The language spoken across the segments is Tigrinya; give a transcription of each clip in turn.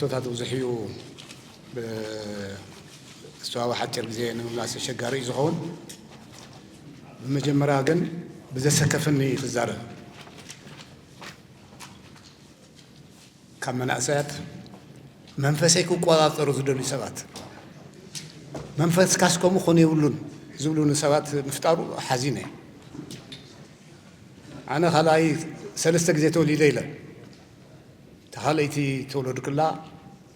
ሕቶታት ብዙሕ እዩ። ብዝተዋወ ሓፂር ግዜ ንምምላስ ኣሸጋሪ እዩ ዝኸውን። ብመጀመርያ ግን ብዘሰከፍኒ ክዛረብ። ካብ መናእሰያት መንፈሰይ ክቆጻጸሩ ዝደልዩ ሰባት፣ መንፈስካስ ከምኡ ክኾን የብሉን ዝብሉኒ ሰባት ምፍጣሩ ሓዚነ። ኣነ ካልኣይ ሰለስተ ግዜ ተወሊደ ኢለ፣ እታ ካልኣይቲ ተወለዱ ክላ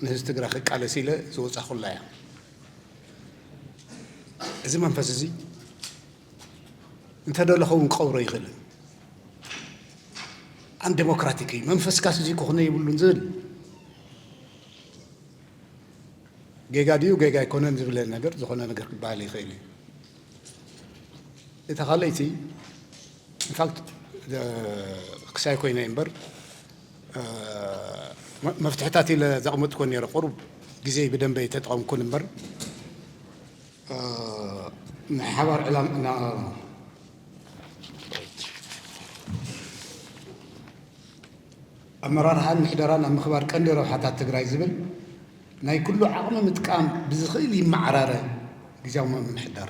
ንህዝቢ ትግራይ ክቃለስ ኢለ ዝወጻኹላ እያ። እዚ መንፈስ እዚ እንተደለኸውን ክቐብሮ ይኽእል። ኣን ዴሞክራቲክ እዩ፣ መንፈስካስ እዚ ክኾነ የብሉን ዝብል ጌጋ ድዩ ጌጋ ኣይኮነን ዝብለ ነገር፣ ዝኾነ ነገር ክበሃል ይኽእል እዩ። እታ ካልኣይቲ ኢንፋክት ክሳይ ኮይነ እምበር፣ እ፣ መ-፣ መፍትሕታት ኢለ ዘቕመጥኮ ነይረ። ቁሩብ ግዜ ብደንበ ኣይተጠቐምኩን እምበር፣ እ፣ ናይ ሓባር ዕላም-፣ ና-፣ ኣመራርሓን ምሕደራን ኣብ ምኽባር ቀንዲ ረብሓታት ትግራይ ዝብል ናይ ኩሉ ዓቕሚ ምጥቃም ብዝኽእል ይመዓራረ ግዝያዊ ምምሕዳር።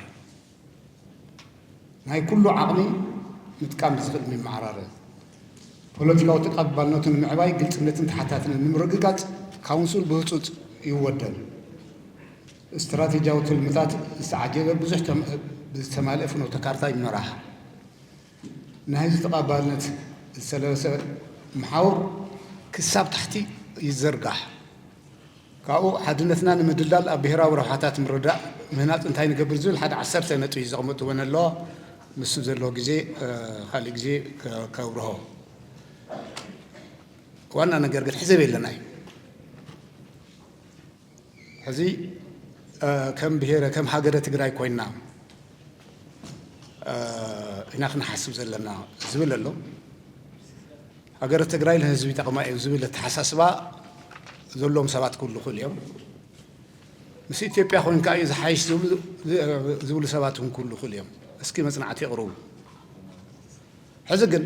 ናይ ኩሉ ዓቕሚ ምጥቃም ብዝኽእል ይመዓራረ። ፖለቲካዊ ተቐባልነቱ ንምዕባይ ግልፅነትን ተሓታትነትን ንምርግጋፅ ካውንስል ብህፁፅ ይወደን። ስትራቴጂያዊ ትልምታት ዝተዓጀበ ብዙሕ ተም-፣ ዝተማልአ ፍኖተ ካርታ ይመራሕ። ናይ ህዝቢ ተቐባልነት ዝተለበሰ መሓውር ክሳብ ታሕቲ ይዘርጋሕ። ካብኡ ሓድነትና ንምድልዳል ኣብ ብሄራዊ ረብሓታት ምርዳእ ምህናፅ እንታይ ንገብር ዝብል ሓደ ዓሰርተ ነጥቢ እዩ ዘቕመጥዎ ኣለዋ። ንሱ ዘለዎ ግዜ፣ እ፣ ካሊእ ግዜ ከ-፣ ከብርሆ። ዋና ነገር ግን ሕዘብ የለና እዩ። ሕዚ፣ እ፣ ከም ብሄረ፣ ከም ሃገረ ትግራይ ኮይና፣ እ፣ ኢና ክንሓስብ ዘለና ዝብል ኣሎ። ሃገረ ትግራይ ንህዝቢ ይጠቕማ እዩ ዝብል ኣተሓሳስባ ዘለዎም ሰባት ክህሉ ይኽእሉ እዮም። ምስ ኢትዮጵያ ኮይንካ እዩ ዝሓይሽ ዝብሉ፣ ዝብሉ ሰባት እውን ክህሉ ይኽእሉ እዮም። እስኪ መጽናዕቲ የቕርቡ። ሕዚ ግን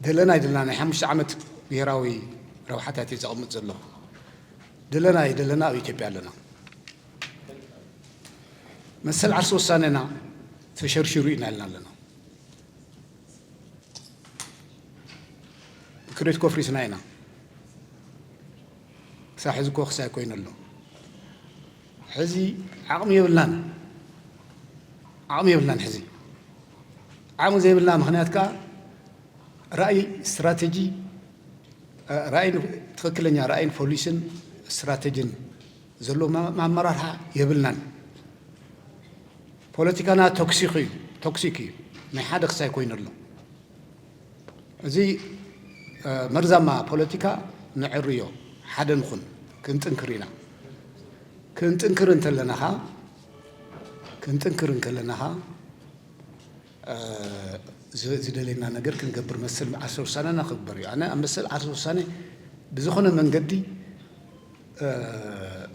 ደለና ኣይደለና ናይ ሓሙሽተ ዓመት ብሄራዊ ረብሓታት እዩ ዘቕምጥ ዘሎ። ደለና ኣይደለና ኣብ ኢትዮጵያ ኣለና። መሰል ዓርሲ ውሳኔና ተሸርሺሩ ኢና ኢልና ኣለና። ክሬት ኮፍሪስና ኢና። ክሳብ ሕዚ እኮ ክሳይ ኮይኑ ኣሎ። ሕዚ ዓቕሚ የብልናን። ዓቕሚ የብልናን። ሕዚ ዓቕሚ ዘይብልና ምኽንያት ከኣ ራእይ፣ ስትራቴጂ፣ እ፣ ራእይን፣ ትኽክለኛ ራእይን ፖሊስን ስትራቴጂን ዘለዎ ማ-፣ ኣመራርሓ የብልናን። ፖለቲካና ቶክሲክ እዩ፣ ቶክሲክ እዩ። ናይ ሓደ ክሳይ ኮይኑ ኣሎ። እዚ፣ እ፣ መርዛማ ፖለቲካ ነዕርዮ፣ ሓደ ንኹን፣ ክንጥንክር ኢና። ክንጥንክር እንተለና ኸኣ፣ ክንጥንክር እንከለና ኸኣ፣ እ፣ ዝ-፣ ዝደለየና ነገር ክንገብር መሰል ዓርሰ ውሳነና ክግበር እዩ። ኣነ ኣብ መሰል ዓርሰ ውሳነ ብዝኾነ መንገዲ፣ እ፣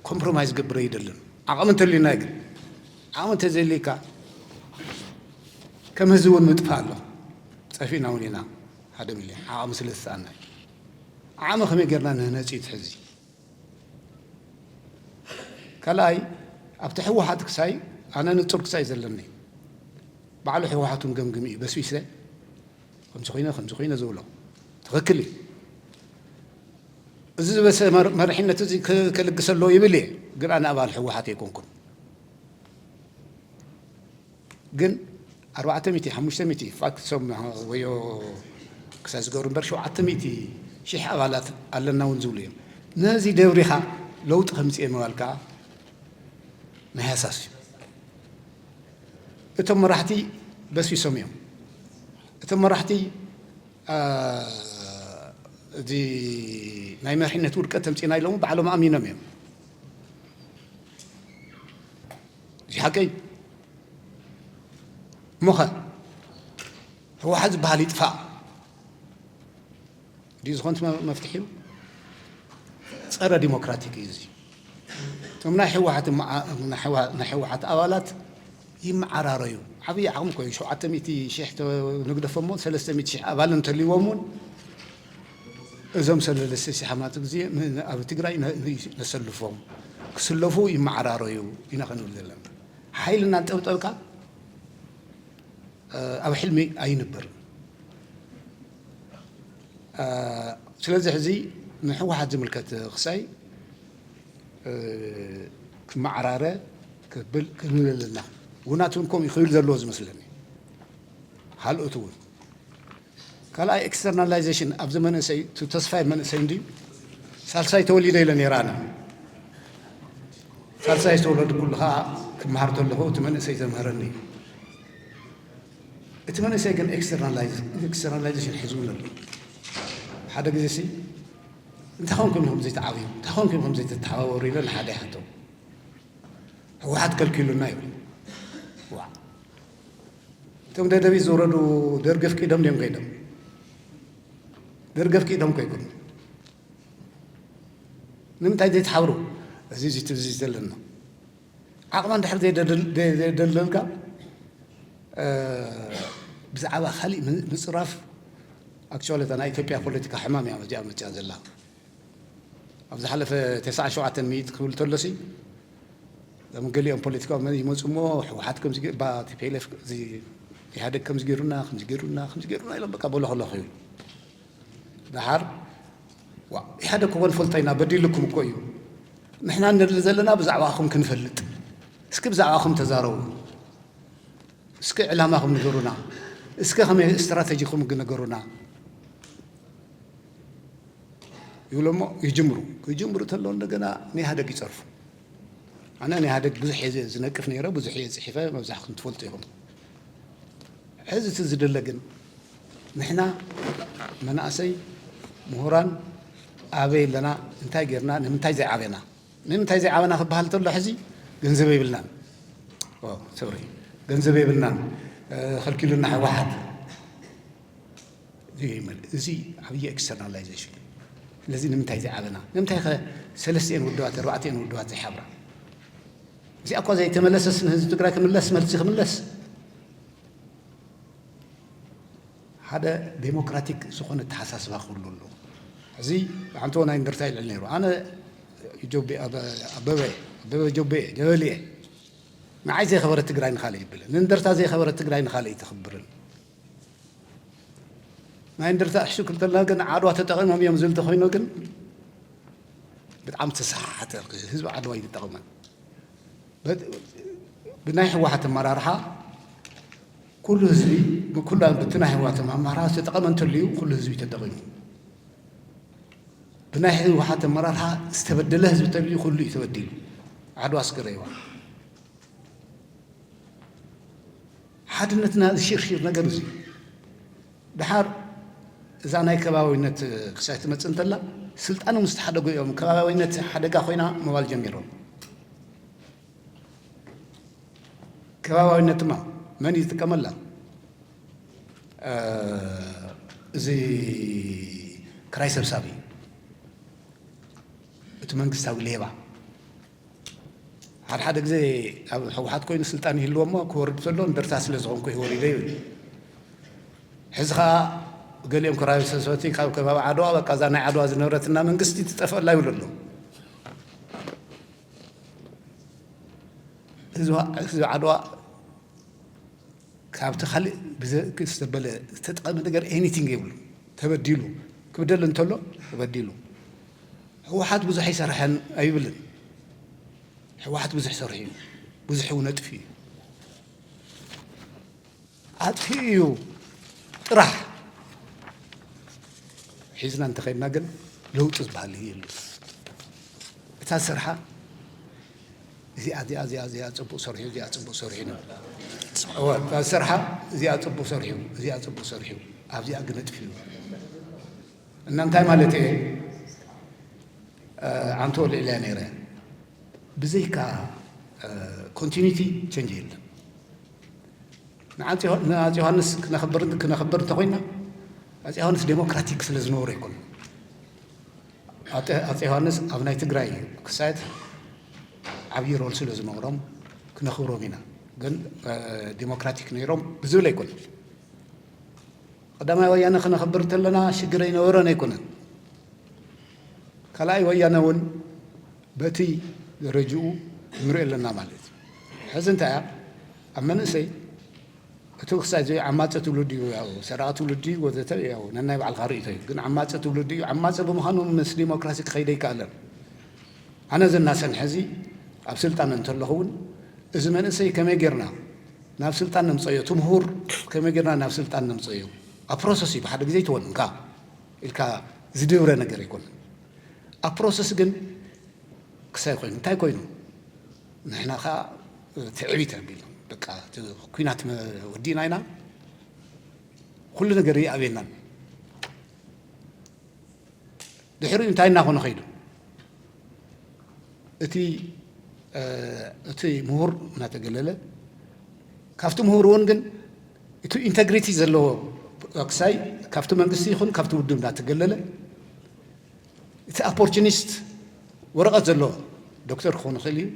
ኮምፕሮማይዝ ገብር ኣይደልን። ዓቕሚ እንተልዩና ግን፣ ዓቕሚ እንተዘይልዩካ፣ ከም ህዝቢ እውን ምጥፋእ ኣሎ። ጸፊእና እውን ኢና ሓደ ሚልዮን ዓቕሚ ስለ ዝሰኣና እዩ። ዓቕሚ ከመይ ጌርና ንህነጽ እዩ እቲ ሕዚ። ካልኣይ፣ ኣብቲ ህወሓት ክሳይ ኣነ ንጹር ክሳይ ዘለኒ፣ ባዕሉ ህወሓት እውን ገምግም እዩ፣ በስቢሰ ከምዚ ኮይነ፣ ከምዚ ኮይነ ዝብሎ ትኽክል እዩ። እዚ ዝበሰ መር-፣ መሪሕነት እዚ ክ-፣ ከልግስ ኣለዎ ይብል እየ፣ ግን ኣነ ኣባል ህወሓት ኣይኮንኩን። ግን ኣርባዕተ ሚእቲ፣ ሓሙሽተ ሚእቲ፣ ፋክት፣ ሶም ወዮ ክሳብ ዝገብሩ እምበር፣ ሸውዓተ ሚእቲ ሺሕ ኣባላት ኣለና እውን ዝብሉ እዮም። ነዚ ደብሪኻ ለውጢ ከምፅእ ምባል ከዓ ናይ ሃሳስ እዩ። እቶም መራሕቲ በስቢሶም እዮም። እቶም መራሕቲ፣ አ፣ እዚ ናይ መሪሕነት ውድቀት ተምፂእና ኢሎም ባዕሎም ኣሚኖም እዮም። እዚ ሓቀይ። እሞኸ ህወሓት ዝበሃል ይጥፋእ ድዩ ዝኾን እቲ መ-፣ መፍትሒኡ? ጸረ ዲሞክራቲክ እዩ እዚ። እቶም ናይ ህወሓት እማ-፣ ናይ ህወሓ-፣ ናይ ህወሓት ኣባላት ይመዓራረዩ። ዓብዪ ዓቕሚ ኮይኑ ሸውዓተ ሚእቲ ሺሕ ተ-፣ ንግደፎ እሞ ሰለስተ ሚእቲ ሺሕ ኣባል እንተልይዎም እውን እዞም ሰለስተ ሺሕ ኣማት ግዜ ን-፣ ን-፣ ኣብ ትግራይ ነ-፣ ን-፣ ነሰልፎም፣ ክስለፉ ይመዓራረዩ ኢና ክንብል ዘለና። ሓይልና ጠብጠብካ፣ እ፣ ኣብ ሕልሚ ኣይንበርን። እ፣ ስለዚ ሕዚ ንህወሓት ዝምልከት ክሳይ፣ እ፣ ክመዓራረ ክብል ክንብል ኣለና። ውናት እውን ከምኡ ክብል ዘለዎ ዝመስለኒ። ካልኦት እውን ካልኣይ ኤክስተርናላይዜሽን ኣብዚ መንእሰይ፣ እቲ ተስፋይ መንእሰይ እንድዩ። ሳልሳይ ተወሊደ ኢለ ነይረ ኣነ። ሳልሳይ ዝተወለድኩሉ ከዓ ክመሃር ከለኹ እቲ መንእሰይ ዘምሃረኒ እዩ። እቲ መንእሰይ ግን ኤክስተርናላይዝ-፣ ኤክስተርናላይዜሽን ሒዙ እውን ኣሎ። ሓደ ግዜ ሲ፣ "እንታይ ኮንኩም ኢኹም ዘይትዓብዩ? እንታይ ኮንኩም ኢኹም ዘይትተሓባበሩ?" ኢለ ንሓደ ይሓቶ። "ህወሓት ከልኪሉና" ይብል። ዋ። እቶም ደደቢት ዝወረዱ ደርጊ ኣፍቂዶም ድዮም ከይዶም? ደርጊ ኣፍቂዶም ከይኮኑ። ንምንታይ ዘይትሓብሩ? እዚ፣ እዚ፣ እዚ ዘለና ዓቕማ እንድሕር ዘይደል-፣ ዘይ-፣ ዘይደለልካ፣ እ፣ ብዛዕባ ካሊእ ም-፣ ምፅራፍ፣ ኣክቹዋሊ እታ ናይ ኢትዮጵያ ፖለቲካ ሕማም እያ እዚኣ መፅያ ዘላ። ኣብ ዝሓለፈ ተስዓን ሸውዓተን ሚእቲ ክብል ተሎሲ፣ እዞም ገሊኦም ፖለቲካዊ መ-፣ ይመፁ እሞ፣ ህወሓት ከምዚ ገ-፣ ባ-፣ ቲ ፒ ኤል ኤፍ እዚ ኢህኣደግ ከምዚ ገይሩና፣ ከምዚ ገይሩና፣ ከምዚ ገይሩና ኢሎም በቃ በለኸለኹ ይብሉ። ደሓር፣ "ዋ፣ ኢህኣደግ እኮ ንፈልጦ ኢና፣ በዲልኩም እኮ እዩ። ንሕና ንደሊ ዘለና ብዛዕባኹም ክንፈልጥ። እስኪ ብዛዕባኹም ተዛረቡ። እስኪ ዕላማኹም ንገሩና። እስኪ ከመይ ስትራተጂኹም ንገሩና" ይብሉ እሞ ይጅምሩ። ክጅምሩ ተለዉ እንደገና ንኢህኣደግ ይጸርፉ። ኣነ ንኢህኣደግ ብዙሕ እየ ዝ-፣ ዝነቅፍ ነይረ፣ ብዙሕ እየ ጽሒፈ፣ መብዛሕትኩም ትፈልጡ ኢኹም። ሕዚ እቲ ዝድለ ግን ንሕና መናእሰይ፣ ምሁራን ኣበይ ኣለና? እንታይ ጌርና? ንምንታይ ዘይዓበና? ንምንታይ ዘይዓበና ክበሃል ተሎ ሕዚ ገንዘብ የብልናን። ኦ፣ ሶሪ፣ ገንዘብ የብልናን፣ እ፣ ከልኪሉና ህወሓት። እዚ ይመል-፣ እዚ ዓብዪ ኤክስተርናላይዜሽን። ስለዚ ንምንታይ ዘይዓበና? ንምንታይ ከ ሰለስቲኤን ውድባት፣ ኣርባዕቲኤን ውድባት ዘይሓብራ? እዚኣ እኳ ዘይተመለሰስ ንህዝቢ ትግራይ ክምለስ፣ መልሲ ክምለስ፣ ሓደ ዴሞክራቲክ ዝኾነ ኣተሓሳስባ ክህሉ ኣለዎ። እዚ ብሓንቶ ናይ እንደርታ ይልዕል ነይሩ። ኣነ ጆቤ፣ ኣበ-፣ ኣበበ፣ ኣበበ ጆቤ፣ ጀበሊ እየ። ንዓይ ዘይኸበረት ትግራይ ንኻልእ ይብልን፣ ንእንደርታ ዘይኸበረት ትግራይ ንኻልእ ኣይተኽብርን። ናይ እንደርታ ሕሹ ክልተልና ግን ዓድዋ ተጠቒሞም እዮም ዝብል ተኾይኑ ግን ብጣዕሚ ተሰሓሓተ ህዝቢ ዓድዋ እዩ ተጠቒሞም። በት-፣ ብናይ ህወሓት ኣመራርሓ ኩሉ ህዝቢ፣ ብኩላ፣ ብቲ ናይ ህወሓት ኣመራርሓ ዝተጠቐመ እንተልዩ ኩሉ ህዝቢ ተጠቒሙ። ብናይ ህወሓት ኣመራርሓ ዝተበደለ ህዝቢ እንተልዩ ኩሉ እዩ ተበዲሉ። ዓድዋ እስኪ ረእይዋ። ሓድነትና ዝሽርሽር ነገር እዚ። ደሓር እዛ ናይ ከባቢነት ክሳይ ትመጽእ እንተላ፣ ስልጣኖም ዝተሓደጉ እዮም። ከባቢነት ሓደጋ ኮይና ምባል ጀሚሮም። ከባቢነት ድማ መን እዩ ዝጥቀመላ? እ፣ እዚ ክራይ ሰብሳቢ፣ እቲ መንግስታዊ ሌባ። ሓደ ሓደ ግዜ ኣብ ህወሓት ኮይኑ ስልጣን ይህልዎ እሞ ክወርድ ከሎ እንደርታ ስለ ዝኾንኩ ይወሪደ ይብል። ሕዚ ኸዓ ገሊኦም ክራይ ሰብሳቢ ካብ ከባቢ ዓድዋ፣ በቃ እዛ ናይ ዓድዋ ዝነበረትና መንግስቲ ትጠፍኣላ ይብሉ ኣለዉ። ህዝቢ፣ ህዝቢ ዓድዋ ካብቲ ካልእ ብዘ-፣ ዝተበለ ዝተጠቐመ ነገር ኤኒቲንግ የብሉ። ተበዲሉ ክብደል እንተሎ ተበዲሉ። ህወሓት ብዙሕ ኣይሰርሐን ኣይብልን። ህወሓት ብዙሕ ሰርሑ እዩ። ብዙሕ እውን ኣጥፊኡ እዩ። ኣጥፊኡ እዩ ጥራሕ። ሒዝና እንተኸድና ግን ለውጢ ዝበሃል የሉ። እታ ዝሰርሓ እዚኣ፣ እዚኣ፣ እዚኣ፣ እዚኣ ጽቡቕ ሰርሑ፣ እዚኣ ጽቡቕ ሰርሑ ነው። እወ፣ እታ ዝሰርሓ እዚኣ ጽቡቕ ሰርሑ፣ እዚኣ ጽቡቕ ሰርሑ፣ ኣብዚኣ ግን ኣጥፊኡ። እና እንታይ ማለት እየ? እ፣ ዓንቶ ልዕልያ ነይረ። ብዘይካ፣ እ፣ ኮንቲኒቲ ቸንጅ የለን። ንኣጼ ዮ-፣ ንኣጼ ዮሃንስ ክነኽብር፣ ክነኽብር እንተኾይና፣ ኣጼ ዮሃንስ ዴሞክራቲክ ስለ ዝነበሩ ኣይኮኑን። ኣጼ፣ ኣጼ ዮሃንስ ኣብ ናይ ትግራይ ክሳየት ዓብዪ ሮል ስለ ዝነበሮም ክነኽብሮም ኢና። ግን፣ እ፣ ዴሞክራቲክ ነይሮም ብዝብል ኣይኮነን። ቀዳማይ ወያነ ክነኽብር እንተለና ሽግር ኣይነበረን ኣይኮነን። ካልኣይ ወያነ እውን በቲ ደረጅኡ ንሪኦ ኣለና ማለት እዩ። ሕዚ እንታይ እያ ኣብ መንእሰይ እቲ ክሳይ እዚ ዓማፂ ትውልድ እዩ፣ ያው ሰራቂ ትውልድ እዩ ወዘተ፣ ያው ነናይ ባዕልካ ርእይቶ እዩ። ግን ዓማፂ ትውልድ እዩ። ዓማፂ ብምዃኑ ምስ ዲሞክራሲ ክኸይድ ኣይከኣለን። ኣነ እዚ እናሰንሐ እዚ ኣብ ስልጣን እንተለኹ እውን እዚ መንእሰይ ከመይ ጌርና ናብ ስልጣን ነምፀዮ፣ እቲ ምሁር ከመይ ጌርና ናብ ስልጣን ነምፀዮ፣ ኣብ ፕሮሰስ እዩ። ብሓደ ግዜ ኣይትወንካ ኢልካ ዝድብረ ነገር ኣይኮነን። ኣብ ፕሮሰስ ግን ክሳይ ኮይኑ እንታይ ኮይኑ ንሕና ከዓ ትዕቢት ኣቢልና በቃ እቲ ኩናት መ- ወዲእና ኢና፣ ኩሉ ነገር ይኣብየናን። ድሕሪኡ እንታይ እናኾነ ኸይዱ? እቲ እቲ ምሁር እናተገለለ፣ ካብቲ ምሁር እውን ግን እቲ ኢንተግሪቲ ዘለዎ ክሳይ ካብቲ መንግስቲ ይኹን ካብቲ ውድብ እናተገለለ፣ እቲ ኣፖርቹኒስት ወረቐት ዘለዎ ዶክተር ክኾን ይኽእል እዩ፣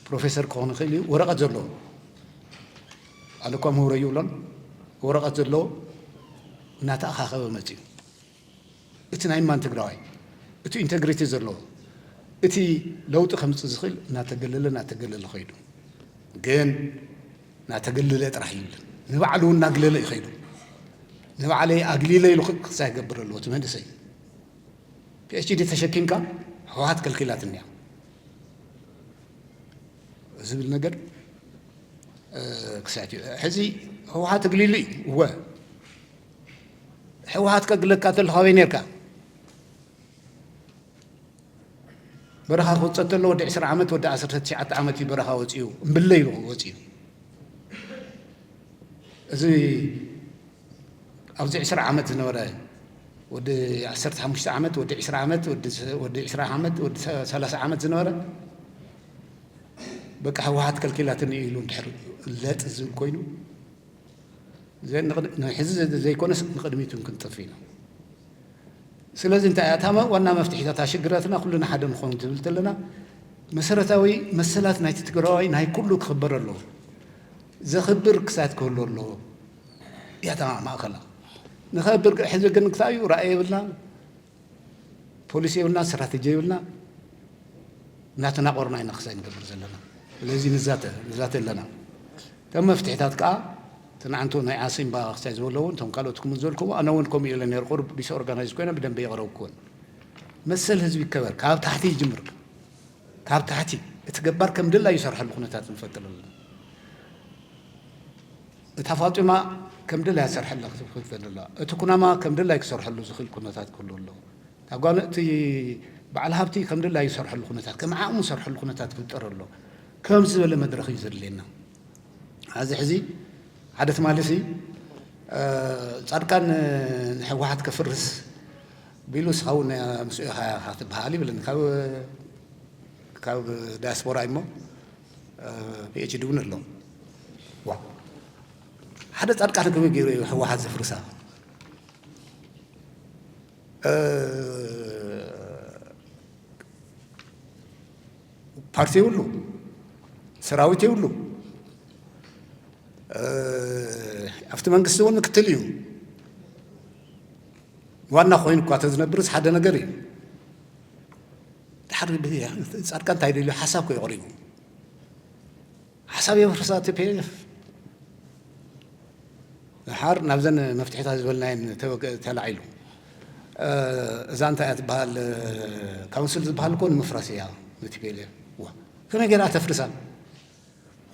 ፕሮፌሰር ክኾን ይኽእል እዩ፣ ወረቐት ዘለዎ ኣነ እኳ ምሁረ ይብሎን ወረቐት ዘለዎ እናተኣኻኸበ መፅዩ። እቲ ናይ ማን ትግራዋይ እቲ ኢንተግሪቲ ዘለዎ እቲ ለውጢ ከምፅእ ዝኽእል እናተገለለ እናተገለለ ኸይዱ። ግን እናተገለለ ጥራሕ ይብልን ንባዕሉ እውን እናግለለ እዩ ኸይዱ። ንባዕለይ ኣግሊለ ኢሉ ክሳይ ይገብር ኣለዎ እቲ መንእሰይ። ፒኤችዲ ተሸኪምካ ህወሓት ከልኪላትኒ እያ ዝብል ነገር ክሳት እዩ። ሕዚ ህወሓት እግሊሉ እዩ እወ ህወሓት ከግለካ ተሎ ካበይ ነርካ? በረኻ ክወፀ ተሎ ወዲ ዕስራ ዓመት ወዲ ዓሰርተ ትሽዓተ ዓመት እዩ በረኻ ወፂኡ እምብለ ኢሉ ወፂኡ። እዚ ኣብዚ ዕስራ ዓመት ዝነበረ ወዲ ዓሰርተ ሓሙሽተ ዓመት ወዲ ዕስራ ዓመት ወዲ ዕስራ ዓመት ወዲ ሰላሳ ዓመት ዝነበረ በቃ ህወሓት ከልኪላትኒ ኢሉ እንድሕር ለጥ ዝብል ኮይኑ ሕዚ ዘይኮነስ ንቅድሚት እውን ክንጠፍ ኢና። ስለዚ እንታይ እያ እታ ዋና መፍትሒታታ ሽግራትና ኩልና ሓደ ንኾን ትብል ተለና መሰረታዊ መሰላት ናይቲ ትግራዋይ ናይ ኩሉ ክኽበር ኣለዎ። ዘኽብር ክሳት ክህሉ ኣለዎ። እያ እታ ማእኸላ ንኸብር ሕዚ ግን ክሳብ እዩ ራእይ የብልና ፖሊሲ የብልና ስትራተጂ የብልና እናተናቆርና ኢና ክሳይ ንገብር ዘለና። ስለዚ ንዛተ ንዛተ ኣለና። እቶም መፍትሒታት ከዓ ትናንቱ ናይ ዓሲምባ ክሳይ ዝበለዎ እቶም ካልኦት ክም ዝበልኩዎ ኣነ እውን ከምኡ ኢለ ነር ቁሩብ ዲስኦርጋናይዝ ኮይነ ብደንበ የቕረብኩዎን። መሰል ህዝቢ ይከበር ካብ ታሕቲ ይጅምር። ካብ ታሕቲ እቲ ገባር ከም ድላዩ ይሰርሐሉ ኩነታት ንፈጥር ኣለና። እታ ፋጡማ ከም ድላያ ትሰርሐላ ክትፈጥር ኣለዋ። እቲ ኩናማ ከም ድላይ ክሰርሐሉ ዝኽእል ኩነታት ክህሉ ኣለዎ። እታ ጓል እቲ በዓል ሃብቲ ከም ድላዩ ይሰርሐሉ ኩነታት ከም ዓቕሙ ዝሰርሐሉ ኩነታት ክፍጠር ኣሎ። ከም ዝበለ መድረኽ እዩ ዘድልየና። ኣብዚ ሕዚ ሓደ ትማሊ ሲ ፃድቃን ንሕወሓት ከፍርስ ቢሉ እስኻ እውን ምስኡ ኢኻ ክትበሃል ይብለኒ ካብ ካብ ዳያስፖራ እሞ ፒኤችዲ እውን ኣሎ። ዋ ሓደ ፃድቃን ከመይ ገይሩ እዩ ህወሓት ዘፍርሳ? ፓርቲ የብሉ፣ ሰራዊት የብሉ። ኣብቲ መንግስቲ እውን ምክትል እዩ። ዋና ኮይኑ እኳ ተዝነብርስ ሓደ ነገር እዩ። ድሓር ፃድቃን እንታይ ደልዩ ሓሳብ ኮ የቕሪቡ ሓሳብ የፍርሳ ቲፒኤልኤፍ ድሓር ናብዘን መፍትሒታት ዝበልናየን ተላዒሉ። እዛ እንታይ እያ ትበሃል ካውንስል ዝበሃል እኮ ንምፍራስ እያ ንቲፒኤልኤፍ። ከመይ ገይራ ተፍርሳ?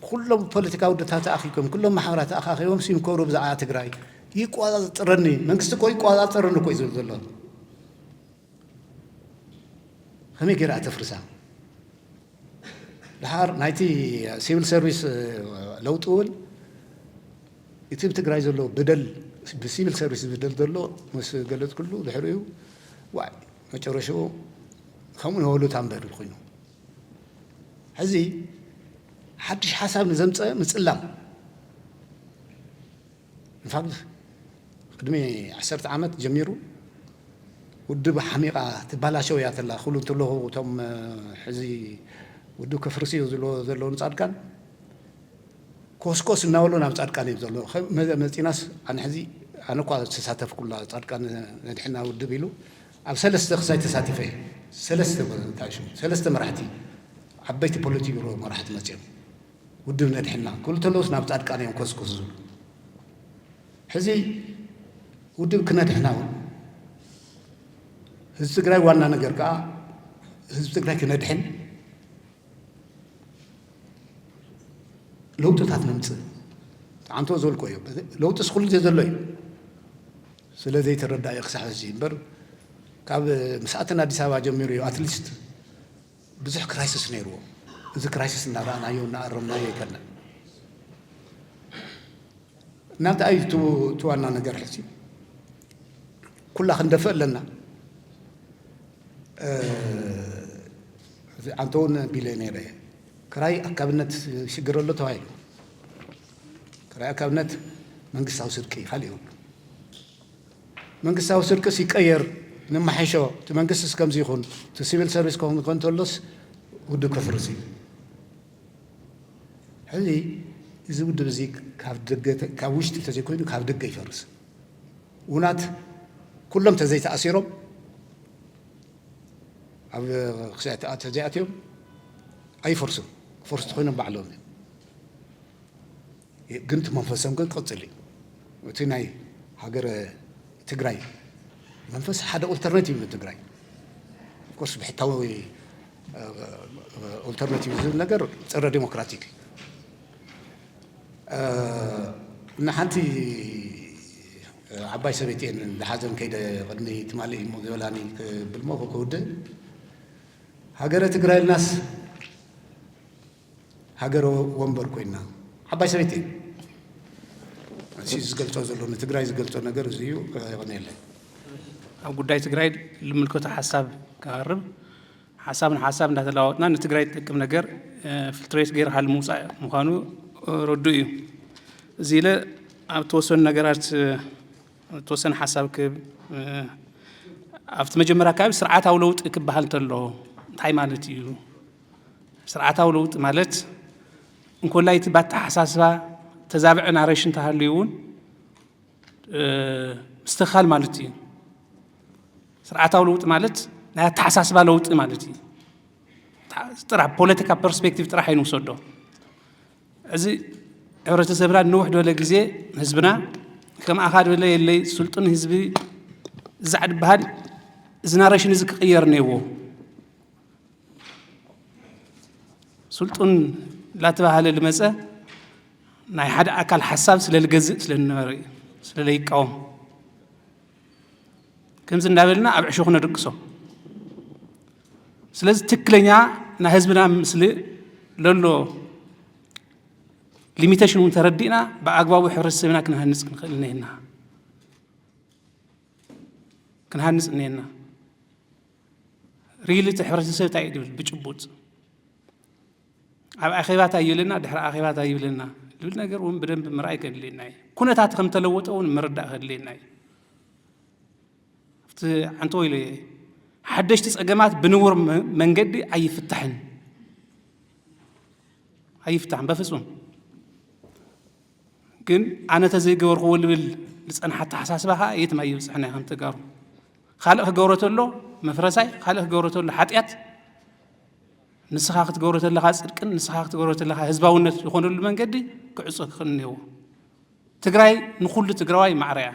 ኩሎም ፖለቲካዊ ውድታት ተኣኺቦም ኩሎም ማሕበራት ተኣኻኺቦም ሲምኮሩ ብዛዕባ ትግራይ ይቋፃፀረኒ መንግስቲ እኮ ይቋፃፀረኒ እኮ እዩ ዝብል ዘሎ። ከመይ ገይራ ተፍርሳ? ድሓር ናይቲ ሲቪል ሰርቪስ ለውጢ እውን እቲ ብትግራይ ዘሎ በደል ብሲቪል ሰርቪስ ዝበደል ዘሎ ምስ ገለፅኩሉ ድሕሪኡ ዋይ መጨረሽኡ ከምኡ ንበሉ ታንበብል ኮይኑ ሕዚ ሓድሽ ሓሳብ ንዘምፀ ምፅላም ንፋብ ቅድሚ ዓሰርተ ዓመት ጀሚሩ ውድብ ሓሚቓ ትባላሸው እያ ተላ ክብሉ እንተለኹ እቶም ሕዚ ውድብ ከፍርስ እዩ ዝብልዎ ዘለዉ ንፃድቃን ኮስኮስ እናበሉ ናብ ፃድቃን እዮም ዘሎ። መፂናስ ኣነ ሕዚ ኣነ እኳ ዝተሳተፍኩላ ፃድቃን ነድሕና ውድብ ኢሉ ኣብ ሰለስተ ክሳይ ተሳቲፈ እየ። ሰለስተ እንታይ ሽሙ ሰለስተ መራሕቲ ዓበይቲ ፖለቲካ መራሕቲ መፅኦም ውድብ ነድሕና ክብሉ ተለውስ ናብ ፃድቃን እዮም ኮስኮስ ዝብሉ። ሕዚ ውድብ ክነድሕና እውን ህዝቢ ትግራይ ዋና ነገር ከዓ ህዝቢ ትግራይ ክነድሕን ለውጥታት ነምፅእ። ኣንቶ ዘልኮ እዩ። ለውጥስ ኩሉ ግዜ ዘሎ እዩ። ስለ ዘይተረዳእ እዩ ክሳዕ ሕዚ እምበር ካብ ምስኣተን ኣዲስ ኣበባ ጀሚሩ እዩ ኣትሊስት ብዙሕ ክራይሲስ ነይርዎ። እዚ ክራይሲስ እናረኣናዮ እናኣረምናዮ ይከና ናብቲ ኣዩ እቲ ዋና ነገር ሕዚ ኩላ ክንደፍእ ኣለና። ኣንተ እውን ቢለ ነይረ ክራይ ኣካብነት ሽግር ኣሎ ተባሂሉ። ክራይ ኣካብነት መንግስታዊ ስርቂ ካልእ ይብሉ። መንግስታዊ ስርቅስ ይቀየር፣ ንመሓሾ እቲ መንግስቲ እስከምዚ ይኹን እቲ ሲቪል ሰርቪስ ክኸውን ከንተሎስ ውድብ ከፍርስ እዩ። ሕዚ እዚ ውድብ እዚ ካብ ደገ ካብ ውሽጢ ተዘይኮይኑ ካብ ደገ ይፈርስ። ውናት ኩሎም ተዘይተኣሲሮም ኣብ ክሳዕ ተኣ- ተዘይኣትዮም ኣይፈርሱን። ክፈርሱ ተኮይኖም ባዕሎም እዮም። ግን እቲ መንፈሶም ግን ክቕፅል እዩ። እቲ ናይ ሃገረ ትግራይ መንፈስ ሓደ ኦልተርናቲቭ ንትግራይ ኮርስ ብሕታዊ ኦልተርናቲቭ ዝብል ነገር ፀረ ዴሞክራቲክ እዩ። ንሓንቲ ዓባይ ሰበይቲ እየን ዝሓዘን ከይደ ቅድሚ ትማሊ እሞ ዝበላኒ ክብል ሞ ክውድእ ሃገረ ትግራይ ኢልናስ ሃገረ ወንበር ኮይና ዓባይ ሰበይቲ እየን። እዚ ዝገልፆ ዘሎ ንትግራይ ዝገልፆ ነገር እዚ እዩ። የቐንየለይ። ኣብ ጉዳይ ትግራይ ልምልከቶ ሓሳብ ክቐርብ ሓሳብ ንሓሳብ እንዳተለዋወጥና ንትግራይ ዝጠቅም ነገር ፍልትሬት ገይርካ ምውፃእ ምዃኑ ረዱ እዩ። እዚ ኢለ ኣብ ተወሰኑ ነገራት ተወሰነ ሓሳብ ክብ ኣብቲ መጀመርያ ኣካባቢ ስርዓታዊ ለውጢ ክበሃል እንተሎ እንታይ ማለት እዩ? ስርዓታዊ ለውጢ ማለት እንኮላይ እቲ ባተሓሳስባ ተዛብዐ ናሬሽን ተሃልዩ እውን ምስትኻል ማለት እዩ። ስርዓታዊ ለውጢ ማለት ናይ ኣተሓሳስባ ለውጢ ማለት እዩ። ጥራሕ ፖለቲካ ፐርስፔክቲቭ ጥራሕ ኣይንውሰዶ። እዚ ሕብረተሰብና ንውሕ ዝበለ ግዜ ህዝብና ከም ኣኻ ዝበለ የለይ ስልጡን ህዝቢ እዛዕ ድበሃል እዚ ናሬሽን እዚ ክቕየር ነይዎ። ስልጡን ላተባሃለ ልመፀ ናይ ሓደ ኣካል ሓሳብ ስለ ልገዝእ ስለ ልነበረ እዩ ስለ ለይቃወም ከምዚ እንዳበልና ኣብ ዕሾ ክነድቅሶ። ስለዚ ትክክለኛ ናይ ህዝብና ምስሊ ለሎ ሊሚቴሽን እውን ተረዲእና ብኣግባቡ ሕብረተሰብና ክንሃንፅ ክንኽእል እኒሀና ክንሃንፅ እኒሀና። ሪሊ እቲ ሕብረተሰብ እንታይ እዩ ድብል ብጭቡጥ ኣብ ኣኼባ እንታይ ይብለና ድሕሪ ኣኼባ እንታይ ይብለና ዝብል ነገር እውን ብደንብ ምርኣይ ከድልየና እዩ። ኩነታት ከም ተለወጠ እውን ምርዳእ ከድልየና እዩ። ኣብቲ ሓንቲ ወይለ ሓደሽቲ ፀገማት ብንቡር መንገዲ ኣይፍታሕን ኣይፍታሕን በፍፁም። ግን ኣነ ተዘይገበርክዎ ልብል ዝፀንሓ ኣተሓሳስባ ከዓ የትም ኣይብፅሕና ከም ተጋሩ። ካልእ ክገብሮ ተሎ መፍረሳይ ካልእ ክገብሮ ተሎ ሓጢኣት ንስኻ ክትገብሮ ተለኻ ፅድቅን ንስኻ ክትገብሮ ተለኻ ህዝባውነት ዝኾነሉ መንገዲ ክዕፆ ክኽእል እኒዎ። ትግራይ ንኩሉ ትግራዋይ ማዕረ እያ።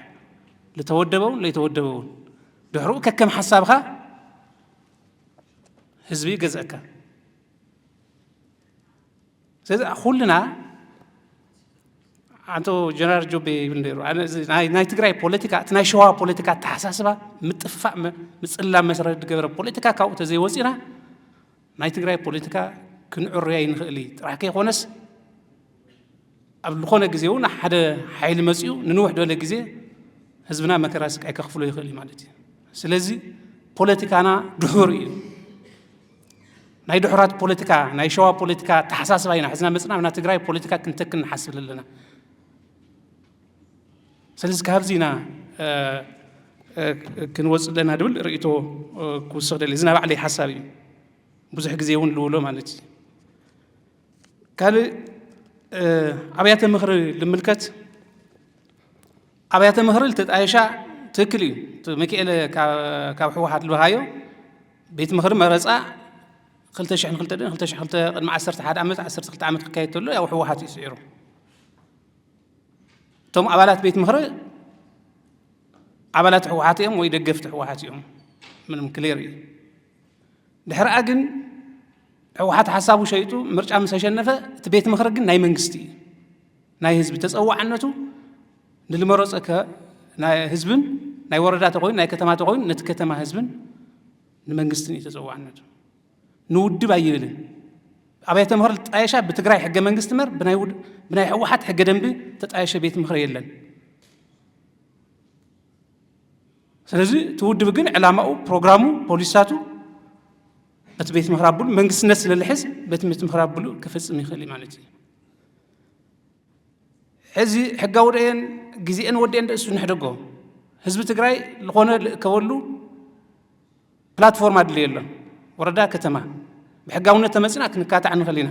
ልተወደበውን ለይተወደበውን ድሕርኡ ከከም ሓሳብኻ ህዝቢ ይገዝአካ። ስለዚ ኩልና ኣንቶ ጀነራል ጆቤ ይብል ነይሩ ኣነ እዚ ናይ ናይ ትግራይ ፖለቲካ እቲ ናይ ሸዋ ፖለቲካ ኣተሓሳስባ ምጥፋእ ም- ምፅላም መሰረት ዝገበረ ፖለቲካ ካብኡ ተዘይወፂና ናይ ትግራይ ፖለቲካ ክንዕርያ ይንኽእል እዩ ጥራሕ ከይኮነስ ኣብ ዝኾነ ግዜ እውን ሓደ ሓይሊ መፂኡ ንንውሕ ዝበለ ግዜ ህዝብና መከራ ስቃይ ከኽፍሎ ይኽእል እዩ ማለት እዩ። ስለዚ ፖለቲካና ድሑር እዩ። ናይ ድሑራት ፖለቲካ ናይ ሸዋ ፖለቲካ ኣተሓሳስባ ኢና ሒዝና መፅና ኣብና ትግራይ ፖለቲካ ክንተክል ንሓስብ ዘለና። ስለዚ ካብዚ ኢና ክንወፅእ ኣለና ድብል ርእቶ ክውስኽ ደሊ እዚ ናይ ባዕለይ ሓሳብ እዩ። ብዙሕ ግዜ እውን ልውሎ ማለት እዩ። ካልእ ኣብያተ ምኽሪ ልምልከት ኣብያተ ምኽሪ ልተጣየሻ ትክክል እዩ። እቲ ሚካኤል ካብ ህወሓት ልበሃዮ ቤት ምኽሪ መረፃ ክልተ ሽሕን ክልተ ድን ክልተ ሽሕን ክልተ ቅድሚ ዓሰርተ ሓደ ዓመት፣ ዓሰርተ ክልተ ዓመት ክካየድ ተሎ፣ ያው ህወሓት እዩ ስዒሩ። እቶም ኣባላት ቤት ምኽሪ ኣባላት ህወሓት እዮም ወይ ደገፍቲ ህወሓት እዮም። ምንም ክሊር እዩ። ድሕሪኣ ግን ህወሓት ሓሳቡ ሸይጡ ምርጫ ምስ ኣሸነፈ፣ እቲ ቤት ምኽሪ ግን ናይ መንግስቲ እዩ። ናይ ህዝቢ ተፀዋዕነቱ ንልመረፀ ከ-፣ ናይ ህዝብን ናይ ወረዳ ተኮይኑ ናይ ከተማ ተኮይኑ ነቲ ከተማ ህዝብን ንመንግስትን እዩ ተፀዋዕነቱ። ንውድብ ኣይብልን። ኣብያተ ምኽሪ ዝጣየሻ ብትግራይ ሕገ መንግስቲ እምበር ብናይ ውድ-፣ ብናይ ህወሓት ሕገ ደንቢ ተጣየሸ ቤት ምኽሪ የለን። ስለዚ እቲ ውድብ ግን ዕላማኡ፣ ፕሮግራሙ፣ ፖሊሲታቱ በቲ ቤት ምኽሪ ኣብሉ መንግስትነት ስለ ዝሕዝ በቲ ቤት ምኽሪ ኣብሉ ክፍፅም ይኽእል እዩ ማለት እዩ። ሕዚ ሕጋዊ ደየን ግዜኤን ወዲኤን ደእሱ ንሕደጎ። ህዝቢ ትግራይ ዝኾነ ልእከበሉ ፕላትፎርም ኣድልዮ ኣሎ። ወረዳ፣ ከተማ ብሕጋውነት ተመፂና ክንካታዕ ንኽእል ኢና።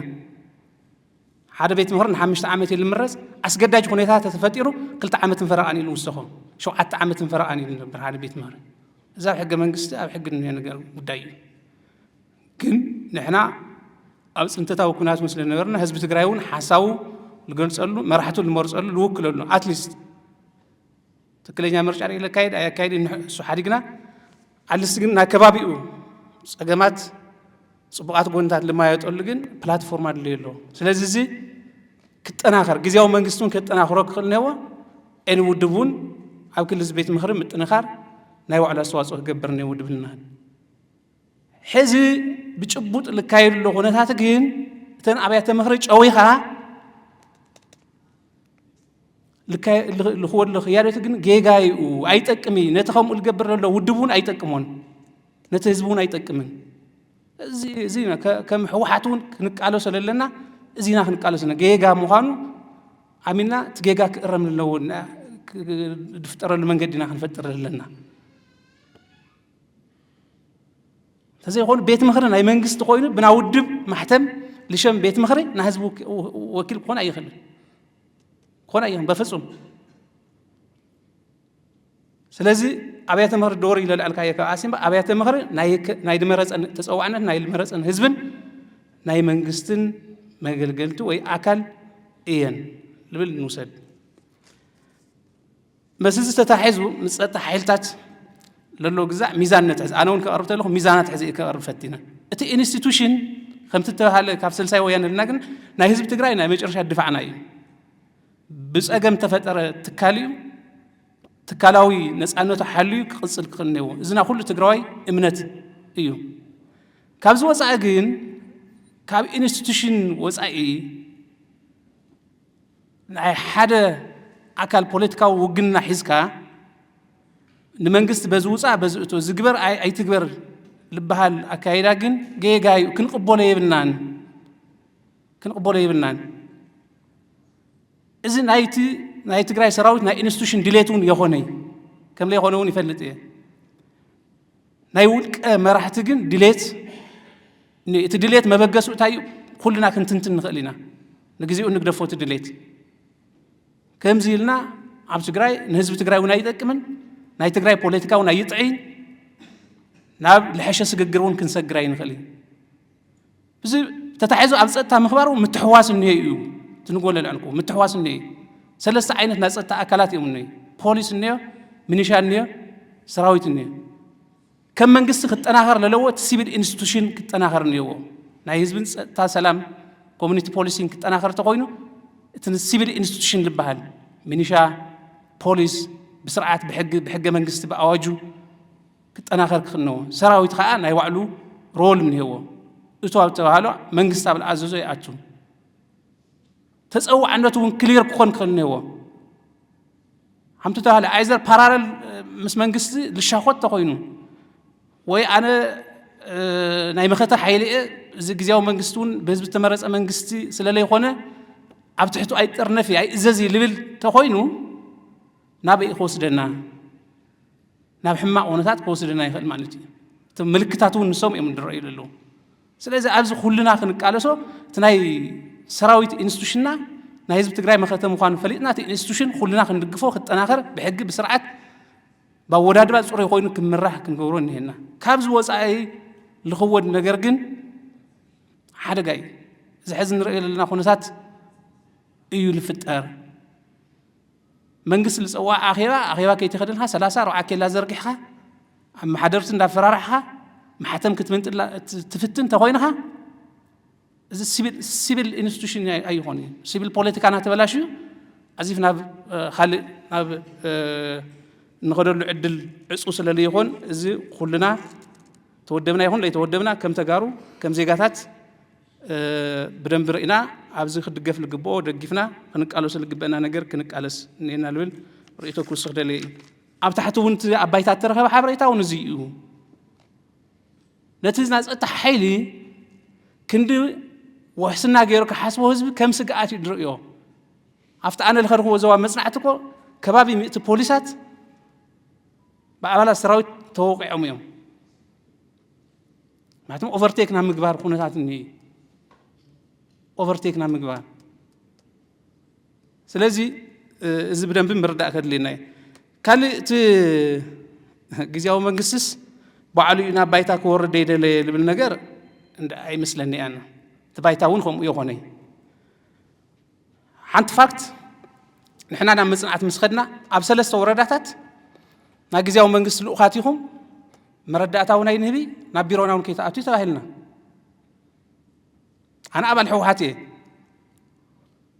ሓደ ቤት ምኽሪ ንሓምሽተ ዓመት እዩ ልምረፅ። ኣስገዳጅ ሁኔታ ተተፈጢሩ ክልተ ዓመትን ፈረቓን እዩ ልውሰኾ። ሸውዓተ ዓመትን ፈረቓን እዩ ልነብር ሓደ ቤት ምኽሪ። እዛ ኣብ ሕገ መንግስቲ ኣብ ሕጊ እንሄ ነገር ጉዳይ እዩ። ግን ንሕና ኣብ ፅንተታዊ ኩናት እውን ስለ ነበርና ህዝቢ ትግራይ እውን ሓሳቡ ልገልፀሉ፣ መራሕቱ ልመርፀሉ፣ ልውክለሉ፣ ኣትሊስት ትክክለኛ ምርጫ ርኢለ ኣካይድ ኣየካይድ ንሕ-፣ እሱ ሓዲግና፣ ኣትሊስት ግን ናይ ከባቢኡ ፀገማት፣ ፅቡቓት ጎንታት ልማየጠሉ ግን ፕላትፎርም ኣድልዮ ኣሎ። ስለዚ እዚ ክጠናኸር፣ ግዜያዊ መንግስቲ እውን ከጠናኽሮ ክኽእል እኒሀዎ። ኤን ውድብ እውን ኣብ ክሊ እዚ ቤት ምኽሪ ምጥንኻር ናይ ባዕሉ ኣስተዋፅኦ ክገብር እኒሀ ውድብ ንናህል። ሕዚ ብጭቡጥ ልካየዱ ዘሎ ኩነታት ግን እተን ኣብያተ ምኽሪ ጨዊኻ ልካ-፣ ልኽ-፣ ልኽወሉ ክያዶት ግን ጌጋ እዩ፣ ኣይጠቅም እዩ። ነቲ ከምኡ ልገብር ዘሎ ውድብ እውን ኣይጠቅሞን፣ ነቲ ህዝቢ እውን ኣይጠቅምን። እዚ፣ እዚ ኢና ከ-፣ ከም ህወሓት እውን ክንቃለሶ ዘለና፣ እዚ ኢና ክንቃለሶ ዘለና። ጌጋ ምዃኑ ኣሚና እቲ ጌጋ ክእረም ኣለዎ፣ ና-፣ ክ-፣ ዝፍጠረሉ መንገዲ ኢና ክንፈጥር ዘለና። እንተዘይኮኑ ቤት ምኽሪ ናይ መንግስቲ ኮይኑ ብና ውድብ ማሕተም ልሸም ቤት ምኽሪ ናይ ህዝቢ ወኪ-፣ ወኪል ክኾን ኣይኽእልን። ክኾን ኣይኽእልን በፍጹም። ስለዚ ኣብያተ ምኽሪ ዶር ኢለ ልኣልካዮ ካብ ኣሲምባ ኣብያተ ምኽሪ ናይ ከ-፣ ናይ ድመረፀን ተፀዋዕነት ናይ ድመረፀን ህዝብን ናይ መንግስትን መገልገልቲ ወይ ኣካል እየን ልብል ንውሰድ። መስ እዚ ተታሒዙ ምስ ጸጥታ ሓይልታት ለሎ ግዛዕ ሚዛን ነትሕዝ። ኣነ እውን ክቐርብ ተለኹ ሚዛናት ሕዚ ክቐርብ ፈቲነ። እቲ ኢንስቲቱሽን ከምቲ ተባሃለ ካብ ስልሳይ ወያነ ልና ግን ናይ ህዝቢ ትግራይ ናይ መጨረሻ ድፋዕና እዩ። ብጸገም ተፈጠረ ትካል እዩ። ትካላዊ ነጻነቱ ሓልዩ ክቕጽል ክኽእል እነዎ። እዚ ናይ ኩሉ ትግራዋይ እምነት እዩ። ካብዚ ወጻኢ ግን ካብ ኢንስቲቱሽን ወጻኢ ናይ ሓደ ኣካል ፖለቲካዊ ውግንና ሒዝካ ንመንግስቲ በዚ ውፃእ በዚ እቶ ዝግበር ኣይ-፣ ኣይትግበር ልበሃል ኣካይዳ ግን ጌጋ እዩ። ክንቕበሎ የብልናን። ክንቕበሎ የብልናን። እዚ ናይቲ ናይ ትግራይ ሰራዊት ናይ ኢንስቲቱሽን ድሌት እውን የኾነይ። ከም ለይኾነ እውን ይፈልጥ እየ። ናይ ውልቀ መራሕቲ ግን ድሌት ን-፣ እቲ ድሌት መበገሱ እንታይ እዩ? ኩልና ክንትንትን ንኽእል ኢና። ንግዜኡ ንግደፎ እቲ ድሌት። ከምዚ ኢልና ኣብ ትግራይ ንህዝቢ ትግራይ እውን ኣይጠቅምን፣ ናይ ትግራይ ፖለቲካ እውን ኣይጥዕይን፣ ናብ ልሐሸ ስግግር እውን ክንሰግር ኣይንኽእል እዩ። እዚ ተታሒዙ ኣብ ጸጥታ ምኽባር እውን ምትሕዋስ እኒሀ እዩ። ትንጎለ ልዕልኩ ምትሕዋስ እኒሀ እዩ። ሰለስተ ዓይነት ናይ ጸጥታ ኣካላት እዮም እኒሀ። ፖሊስ እኒሀ፣ ሚኒሻ እኒሀ፣ ሰራዊት እኒሀ። ከም መንግስቲ ክጠናኸር ለለዎ እቲ ሲቪል ኢንስቲቱሽን ክጠናኸር እኒሀዎ። ናይ ህዝብን ጸጥታ ሰላም ኮሚኒቲ ፖሊሲን ክጠናኸር ተኾይኑ እቲ ሲቪል ኢንስቲቱሽን ዝበሃል ሚኒሻ፣ ፖሊስ ብስርዓት ብሕጊ፣ ብሕገ መንግስቲ፣ ብኣዋጁ ክጠናኸር ክኽነዎ። ሰራዊት ከዓ ናይ ባዕሉ ሮል እኒሀዎ። እቱ ኣብ ተባህሎ መንግስቲ ኣብ ዝኣዘዞ ይኣቱ። ተፀዋዕነቱ እውን ክሊር ክኾን ክኽእል እኒሀዎ። ሓምቲ ተባህለ ኣይዘር ፓራለል ምስ መንግስቲ ልሻኾት ተኾይኑ ወይ ኣነ ናይ መኸተ ሓይሊ እየ፣ እዚ ግዜያዊ መንግስቲ እውን ብህዝቢ ዝተመረፀ መንግስቲ ስለለይኮነ ኣብ ትሕቱ ኣይጠርነፊ ኣይእዘዚ ልብል ተኾይኑ ናበይ ክወስደና? ናብ ሕማቕ ኩነታት ክወስደና ይኽእል ማለት እዩ። እቲ ምልክታት እውን ንሶም እዮም ዝረኣዩ ዘለዉ። ስለዚ ኣብዚ ኩልና ክንቃለሶ እቲ ናይ ሰራዊት ኢንስቲቱሽንና ናይ ህዝቢ ትግራይ መኸተ ምዃኑ ፈሊጥና እቲ ኢንስቲቱሽን ኩልና ክንድግፎ ክጠናኸር ብሕጊ ብስርዓት ብኣወዳድባ ፅሩይ ኮይኑ ክምራሕ ክንገብሮ እኒሄና። ካብዚ ወፃኢ ልኽወድ ነገር ግን ሓደጋ እዩ። እዚ ሕዚ ንርእዮ ዘለና ኩነታት እዩ ልፍጠር። መንግስቲ ዝፀዋዕ ኣኼባ፣ ኣኼባ ከይትኸደልካ ሰላሳ ኣርባዓ ኬላ ዘርጊሕካ፣ ኣብ መሓደርቲ እንዳፈራራሕካ፣ ማሕተም ክትምንጥላ ት-፣ ትፍትን ተኾይንኻ፣ እዚ ሲቪል፣ ሲቪል ኢንስቲቱሽን ኣይ-፣ ኣይኾን እዩ። ሲቪል ፖለቲካና ተበላሽዩ፣ ኣዚፍ ናብ፣ እ፣ ካልእ፣ ናብ፣ እ፣ እንኸደሉ ዕድል ዕፁ ስለ ዘይኾን፣ እዚ ኩልና ተወደብና ይኹን ለይተወደብና፣ ከም ተጋሩ፣ ከም ዜጋታት፣ እ፣ ብደንቢ ርኢና፣ ኣብዚ ክድገፍ ልግብኦ ደጊፍና፣ ክንቃለሱ ልግበአና ነገር ክንቃለስ እኒኤና ልብል ርእይቶ ክውስኽ ደልየ እዩ። ኣብ ታሕቲ እውን እቲ ኣብ ባይታ እተረኸበ ሓበሬታ እውን እዚ እዩ። ነቲ ናይ ጸጥታ ሓይሊ ክንዲ ውሕስና ገይሩ ክሓስቦ ህዝቢ ከም ስግኣት እዩ ዝርእዮ። ኣብቲ ኣነ ዝኸድክዎ ዞባ መጽናዕቲ እኮ ከባቢ ሚእቲ ፖሊሳት ብኣባላት ሰራዊት ተወቒዖም እዮም። ምክንያቱም ኦቨርቴክ ናብ ምግባር ኩነታት እኒሄ። ኦቨርቴክ ናብ ምግባር። ስለዚ፣ እ፣ እዚ ብደንቢ ምርዳእ ከድልየና እዩ። ካልእ እቲ ግዝያዊ መንግስትስ ባዕሉ እዩ ናብ ባይታ ክወርድ ዘይደለየ ዝብል ነገር እንዳ ኣይመስለኒ እያ። እቲ ባይታ እውን ከምኡ ይኾነ እዩ። ሓንቲ ፋክት፣ ንሕና ናብ መጽናዕቲ ምስ ኸድና፣ ኣብ ሰለስተ ወረዳታት ናይ ግዝያዊ መንግስቲ ልኡኻት ኢኹም፣ መረዳእታ እውን ኣይንህቢ፣ ናብ ቢሮና እውን ከይትኣትዩ ተባሂልና። ኣነ ኣባል ህወሓት እየ።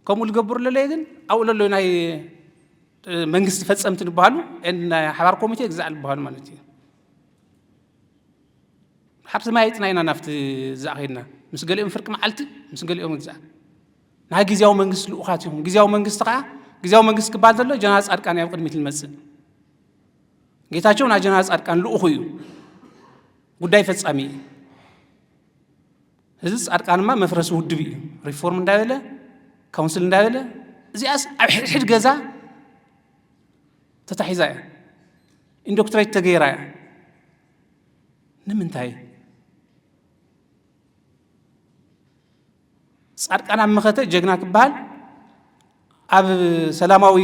ከምኡ ዝገብሩ ለለየ ግን ኣብኡ ለለዩ ናይ፣ እ፣ መንግስቲ ፈጸምቲ ዝበሃሉ፣ ኤን ናይ ሓባር ኮሚቴ ግዛዕ ዝበሃሉ ማለት እዩ። ሓብቲ ማይ ይጥና ኢና ናብቲ ግዛዕ ከይድና። ምስ ገሊኦም ፍርቂ መዓልቲ፣ ምስ ገሊኦም ግዛዕ። ናይ ግዝያዊ መንግስቲ ልኡኻት ኢኹም። ግዝያዊ መንግስቲ ከዓ፣ ግዝያዊ መንግስቲ ክበሃል ዘሎ ጀነራል ጻድቃን እዩ ኣብ ቅድሚት ዝመጽእ። ጌታቸው ናይ ጀነራል ጻድቃን ልኡኹ እዩ። ጉዳይ ፈጻሚ እዩ። እዚ ጻድቃንማ መፍረሲ ውድብ እዩ። ሪፎርም እንዳበለ፣ ካውንስል እንዳበለ፣ እዚኣስ ኣብ ሕድሕድ ገዛ ተታሒዛ እያ። ኢንዶክትሬት ተገይራ እያ። ንምንታይ? ጻድቃን ኣብ መኸተ ጀግና ክበሃል፣ ኣብ ሰላማዊ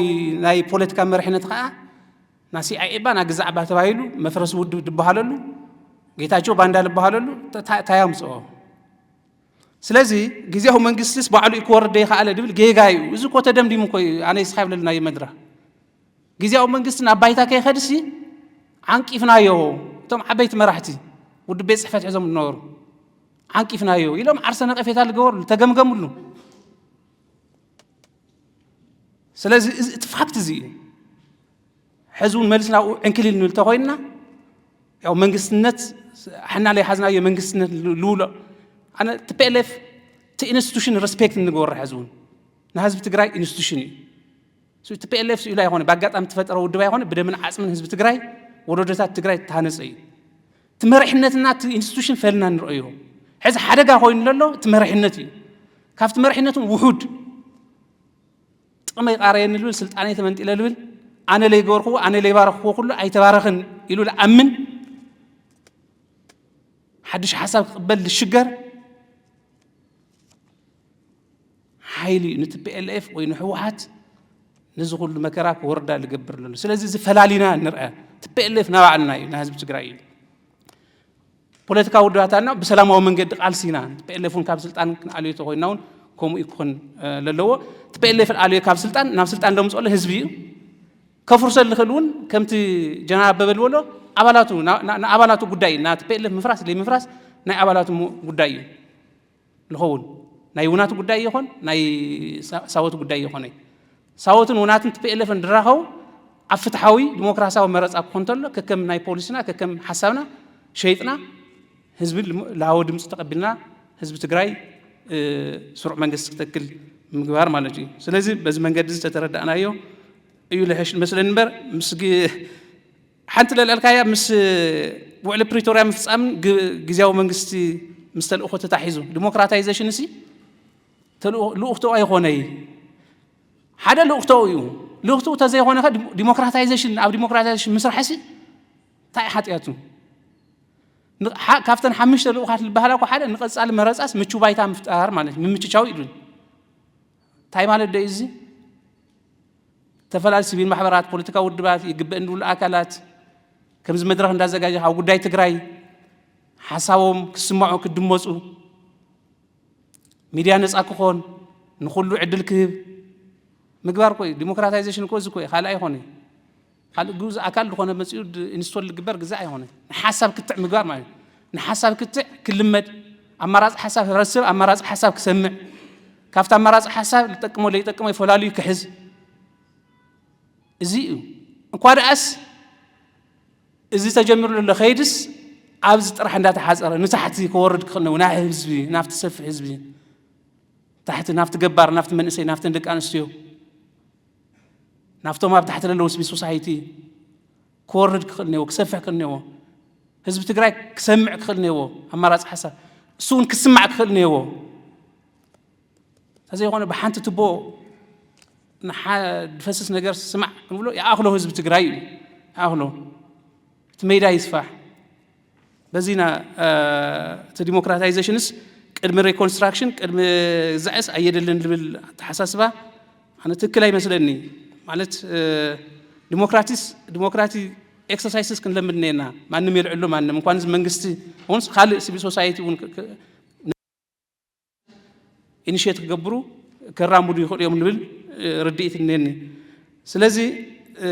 ናይ ፖለቲካ መሪሕነት ኸዓ ና ሲኣይኤ ባ ና ግዛዕ ባ ተባሂሉ መፍረሲ ውድብ ዝበሃለሉ፣ ጌታቸው ባንዳ ዝበሃለሉ ታ-፣ ታ-፣ እንታይ ኣምፅኦ? ስለዚ ግዝያዊ መንግስትስ ባዕሉ እዩ ክወርድ ዘይከኣለ ድብል ጌጋ እዩ። እዚ እኮ ተደምዲሙ እኮ እዩ፣ ኣነ ይስኻ ይብለልና እዩ መድረኽ። ግዝያዊ መንግስቲ ናብ ባይታ ከይኸድሲ ዓንቂፍናዮ። እቶም ዓበይቲ መራሕቲ ውድብ ቤት ጽሕፈት ሒዞም ዝነበሩ ዓንቂፍናዮ ኢሎም ዓርሰ ነቐፌታ ዝገበሩሉ፣ ተገምገምሉ። ስለዚ እዚ እቲ ፋክት እዚ እዩ። ሕዚ እውን መሊስና ኣብኡ ዕንክሊል ንብል ተኾይንና፣ ያው መንግስትነት፣ ሕና ለይሓዝናዮ መንግስትነት ል-፣ ልውሎ። ኣነ ቲ ፒ ኤል ኤፍ እቲ ኢንስቲቱሽን ሪስፔክት እንግበሮ ሕዚ እውን ንህዝቢ ትግራይ ኢንስቲቱሽን እዩ። ቲ ፒ ኤል ኤፍ ኢሉ ኣይኮነ፣ ብኣጋጣሚ እተፈጠረ ውድብ ኣይኮነ፣ ብደምን ዓፅምን ህዝቢ ትግራይ፣ ወለዶታት ትግራይ እተሃነፀ እዩ። እቲ መሪሕነትና እቲ ኢንስቲቱሽን ፈልና ንረእዮ። ሕዚ ሓደጋ ኮይኑ ዘሎ እቲ መሪሕነት እዩ። ካብቲ መሪሕነት እውን ውሑድ ጥቕመይ ቃረየኒ ልብል፣ ስልጣነይ ተመንጢለ ልብል፣ ኣነ ለይገበርክዎ፣ ኣነ ለይባረኽክዎ ኩሉ ኣይተባረኽን ኢሉ ልኣምን፣ ሓድሽ ሓሳብ ክቕበል ልሽገር ሓይሊ እዩ። ንቲ ፒ ኤል ኤፍ ወይ ንህወሓት ነዚ ኩሉ መከራ ክወርዳ ልገብር ለሎ። ስለዚ እዚ ፈላሊና ንርአ። ቲ ፒ ኤል ኤፍ ናባዕልና እዩ፣ ንህዝቢ ትግራይ እዩ። ፖለቲካዊ ውድባታትና ብሰላማዊ መንገዲ ቃልሲ ኢና። ቲ ፒ ኤል ኤፍ እውን ካብ ስልጣን ክንኣልዮ ተኾይንና እውን ከምኡ እዩ ክኾን፣ እ፣ ለለዎ። ቲ ፒ ኤል ኤፍ ኣልዮ ካብ ስልጣን፣ ናብ ስልጣን ደምፅኦ ህዝቢ እዩ። ከፍርሰ ልኽእል እውን ከምቲ ጀነራል ኣበበ ዝበሎ ኣባላቱ፣ ና-፣ ና-፣ ንኣባላቱ ጉዳይ እዩ። ናቲ ፒ ኤል ኤፍ ምፍራስ ዘይምፍራስ ናይ ኣባላቱ ሙ-፣ ጉዳይ እዩ ልኸውን። ናይ ውናቱ ጉዳይ ይኾን፣ ናይ ሳ-፣ ሳወቱ ጉዳይ ይኾነ። ሳወትን ውናትን ቲ ፒ ኤል ኤፍን ድራኸቡ ኣብ ፍትሓዊ ዲሞክራሲያዊ መረፃ ክኾን እንተሎ፣ ከከም ናይ ፖሊስና፣ ከከም ሓሳብና ሸይጥና ህዝቢ ልም-፣ ላሃወ ድምፂ ተቐቢልና ህዝቢ ትግራይ፣ እ፣ ስሩዕ መንግስቲ ክተክል ምግባር ማለት እዩ። ስለዚ በዚ መንገዲ እዚ ተተረዳእናዮ እዩ ልሕሽ መስለኒ እምበር፣ ምስ ግ-፣ ሓንቲ ለልዕልካያ ምስ ውዕሊ ፕሪቶርያ ምፍጻምን ግ-፣ ግዝያዊ መንግስቲ ምስ ተልእኾ ተታሒዙ፣ ዲሞክራታይዜሽን እሲ ተልእኾ-፣ ልኡኽቶ ኣይኾነይ። ሓደ ልኡኽቶ እዩ። ልኡኽቶ ተዘይኾነ ከ ዲሞ-፣ ዲሞክራታይዜሽን፣ ኣብ ዲሞክራታይዜሽን ምስራሕ ሲ እንታይ ሓጢኣቱ? ን-፣ ሓ-፣ ካብተን ሓሙሽተ ልኡኻት ዝበሃላ እኮ ሓደ ንቐጻሊ መረጻስ ምቹ ባይታ ምፍጣር ማለት እዩ፣ ምምችቻው ኢሉን። እንታይ ማለት ዶ እዩ እዚ? ዝተፈላለዩ ሲቪል ማሕበራት፣ ፖለቲካዊ ውድባት፣ ይግበእን ዝብሉ ኣካላት፣ ከምዚ መድረኽ እንዳዘጋጀኻ፣ ኣብ ጉዳይ ትግራይ ሓሳቦም ክስማዑ ክድመፁ፣ ሚድያ ነፃ ክኾን፣ ንኹሉ ዕድል ክህብ ምግባር እኮ እዩ። ዲሞክራታይዜሽን እኮ እዚ እኮ እዩ፣ ካልእ ኣይኮነ። ካልእ ግዙእ ኣካል ዝኾነ መፂኡ ድ-፣ ኢንስቶል ዝግበር ግዛእ ኣይኮነ። ንሓሳብ ክትዕ ምግባር ማለት እዩ። ንሓሳብ ክትዕ ክልመድ፣ ኣማራፂ ሓሳብ፣ ህብረተሰብ ኣማራፂ ሓሳብ ክሰምዕ፣ ካብቲ ኣማራፂ ሓሳብ ዝጠቅሞ ለይጠቅሞ ይፈላልዩ ክሕዝ፣ እዚ እዩ። እንኳ ደኣስ እዚ ተጀሚሩ ዘሎ ከይድስ ኣብዚ ጥራሕ እንዳተሓፀረ ንታሕቲ ክወርድ ክኽእል ነዎ፣ ናብ ህዝቢ፣ ናብቲ ሰፊሕ ህዝቢ፣ ታሕቲ ናብቲ ገባር፣ ናብቲ መንእሰይ፣ ናብተን ደቂ ኣንስትዮ፣ ናብቶም ኣብ ታሕቲ ዘለዉ ሲቪል ሶሳይቲ ክወርድ ክኽእል ነዎ፣ ክሰፍሕ ክኽእል ነዎ። ህዝቢ ትግራይ ክሰምዕ ክኽእል ነዎ፣ ኣማራፂ ሓሳብ እሱ እውን ክስማዕ ክኽእል ነዎ። እንተዘይኮነ ብሓንቲ ትቦ ንሓ-፣ ዝፈስስ ነገር ስማዕ ክንብሎ ይኣኽሎ፣ ህዝቢ ትግራይ እዩ ይኣኽሎ። እቲ ሜዳ ይስፋሕ። በዚና፣ እ፣ እቲ ዲሞክራታይዜሽንስ ቅድሚ ሪኮንስትራክሽን፣ ቅድሚ ግዛዕስ ኣየደልን ዝብል ኣተሓሳስባ ኣነ ትክክል ኣይመስለኒ። ማለት፣ እ፣ ዲሞክራቲስ፣ ዲሞክራቲ ኤክሰርሳይስስ ክንለምድ እኒአና። ማንም የልዕሎ ማንም፣ እንኳን እዚ መንግስቲ እውን ካልእ ሲቪል ሶሳይቲ እውን ክ-፣ ክ-፣ ኢኒሼት ክገብሩ ከራምዱ ይኽእሉ እዮም ንብል፣ እ፣ ርድኢት እኒአኒ። ስለዚ፣ እ፣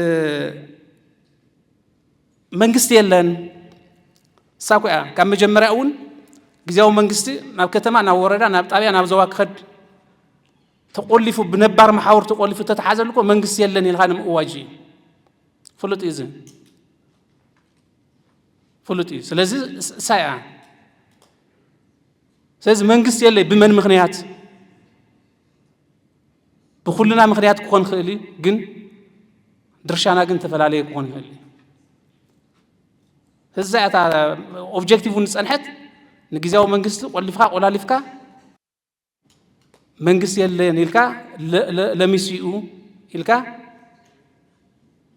መንግስቲ የለን። እሳ እኮ እያ ካብ መጀመርያ እውን ግዝያዊ መንግስቲ ናብ ከተማ፣ ናብ ወረዳ፣ ናብ ጣብያ፣ ናብ ዞባ ክኸድ ተቆሊፉ፣ ብነባር መሓውር ተቆሊፉ ተተሓዘሉ እኮ መንግስቲ የለን ኢልካ ንምእዋጅ እዩ። ፍሉጥ እዩ፣ እዚ ፍሉጥ እዩ። ስለዚ እሳ እያ። ስለዚ መንግስቲ የለይ ብመን ምኽንያት? ብኹልና ምኽንያት ክኾን ይኽእል እዩ፣ ግን ድርሻና ግን ዝተፈላለየ ክኾን ይኽእል እዩ። እዛ እታ ኦብጀክቲቭ እውን ዝጸንሐት፣ ንግዝያዊ መንግስቲ ቆሊፍካ ቆላሊፍካ መንግስቲ የለን ኢልካ፣ ለ-፣ ለ-፣ ለሚሲኡ ኢልካ፣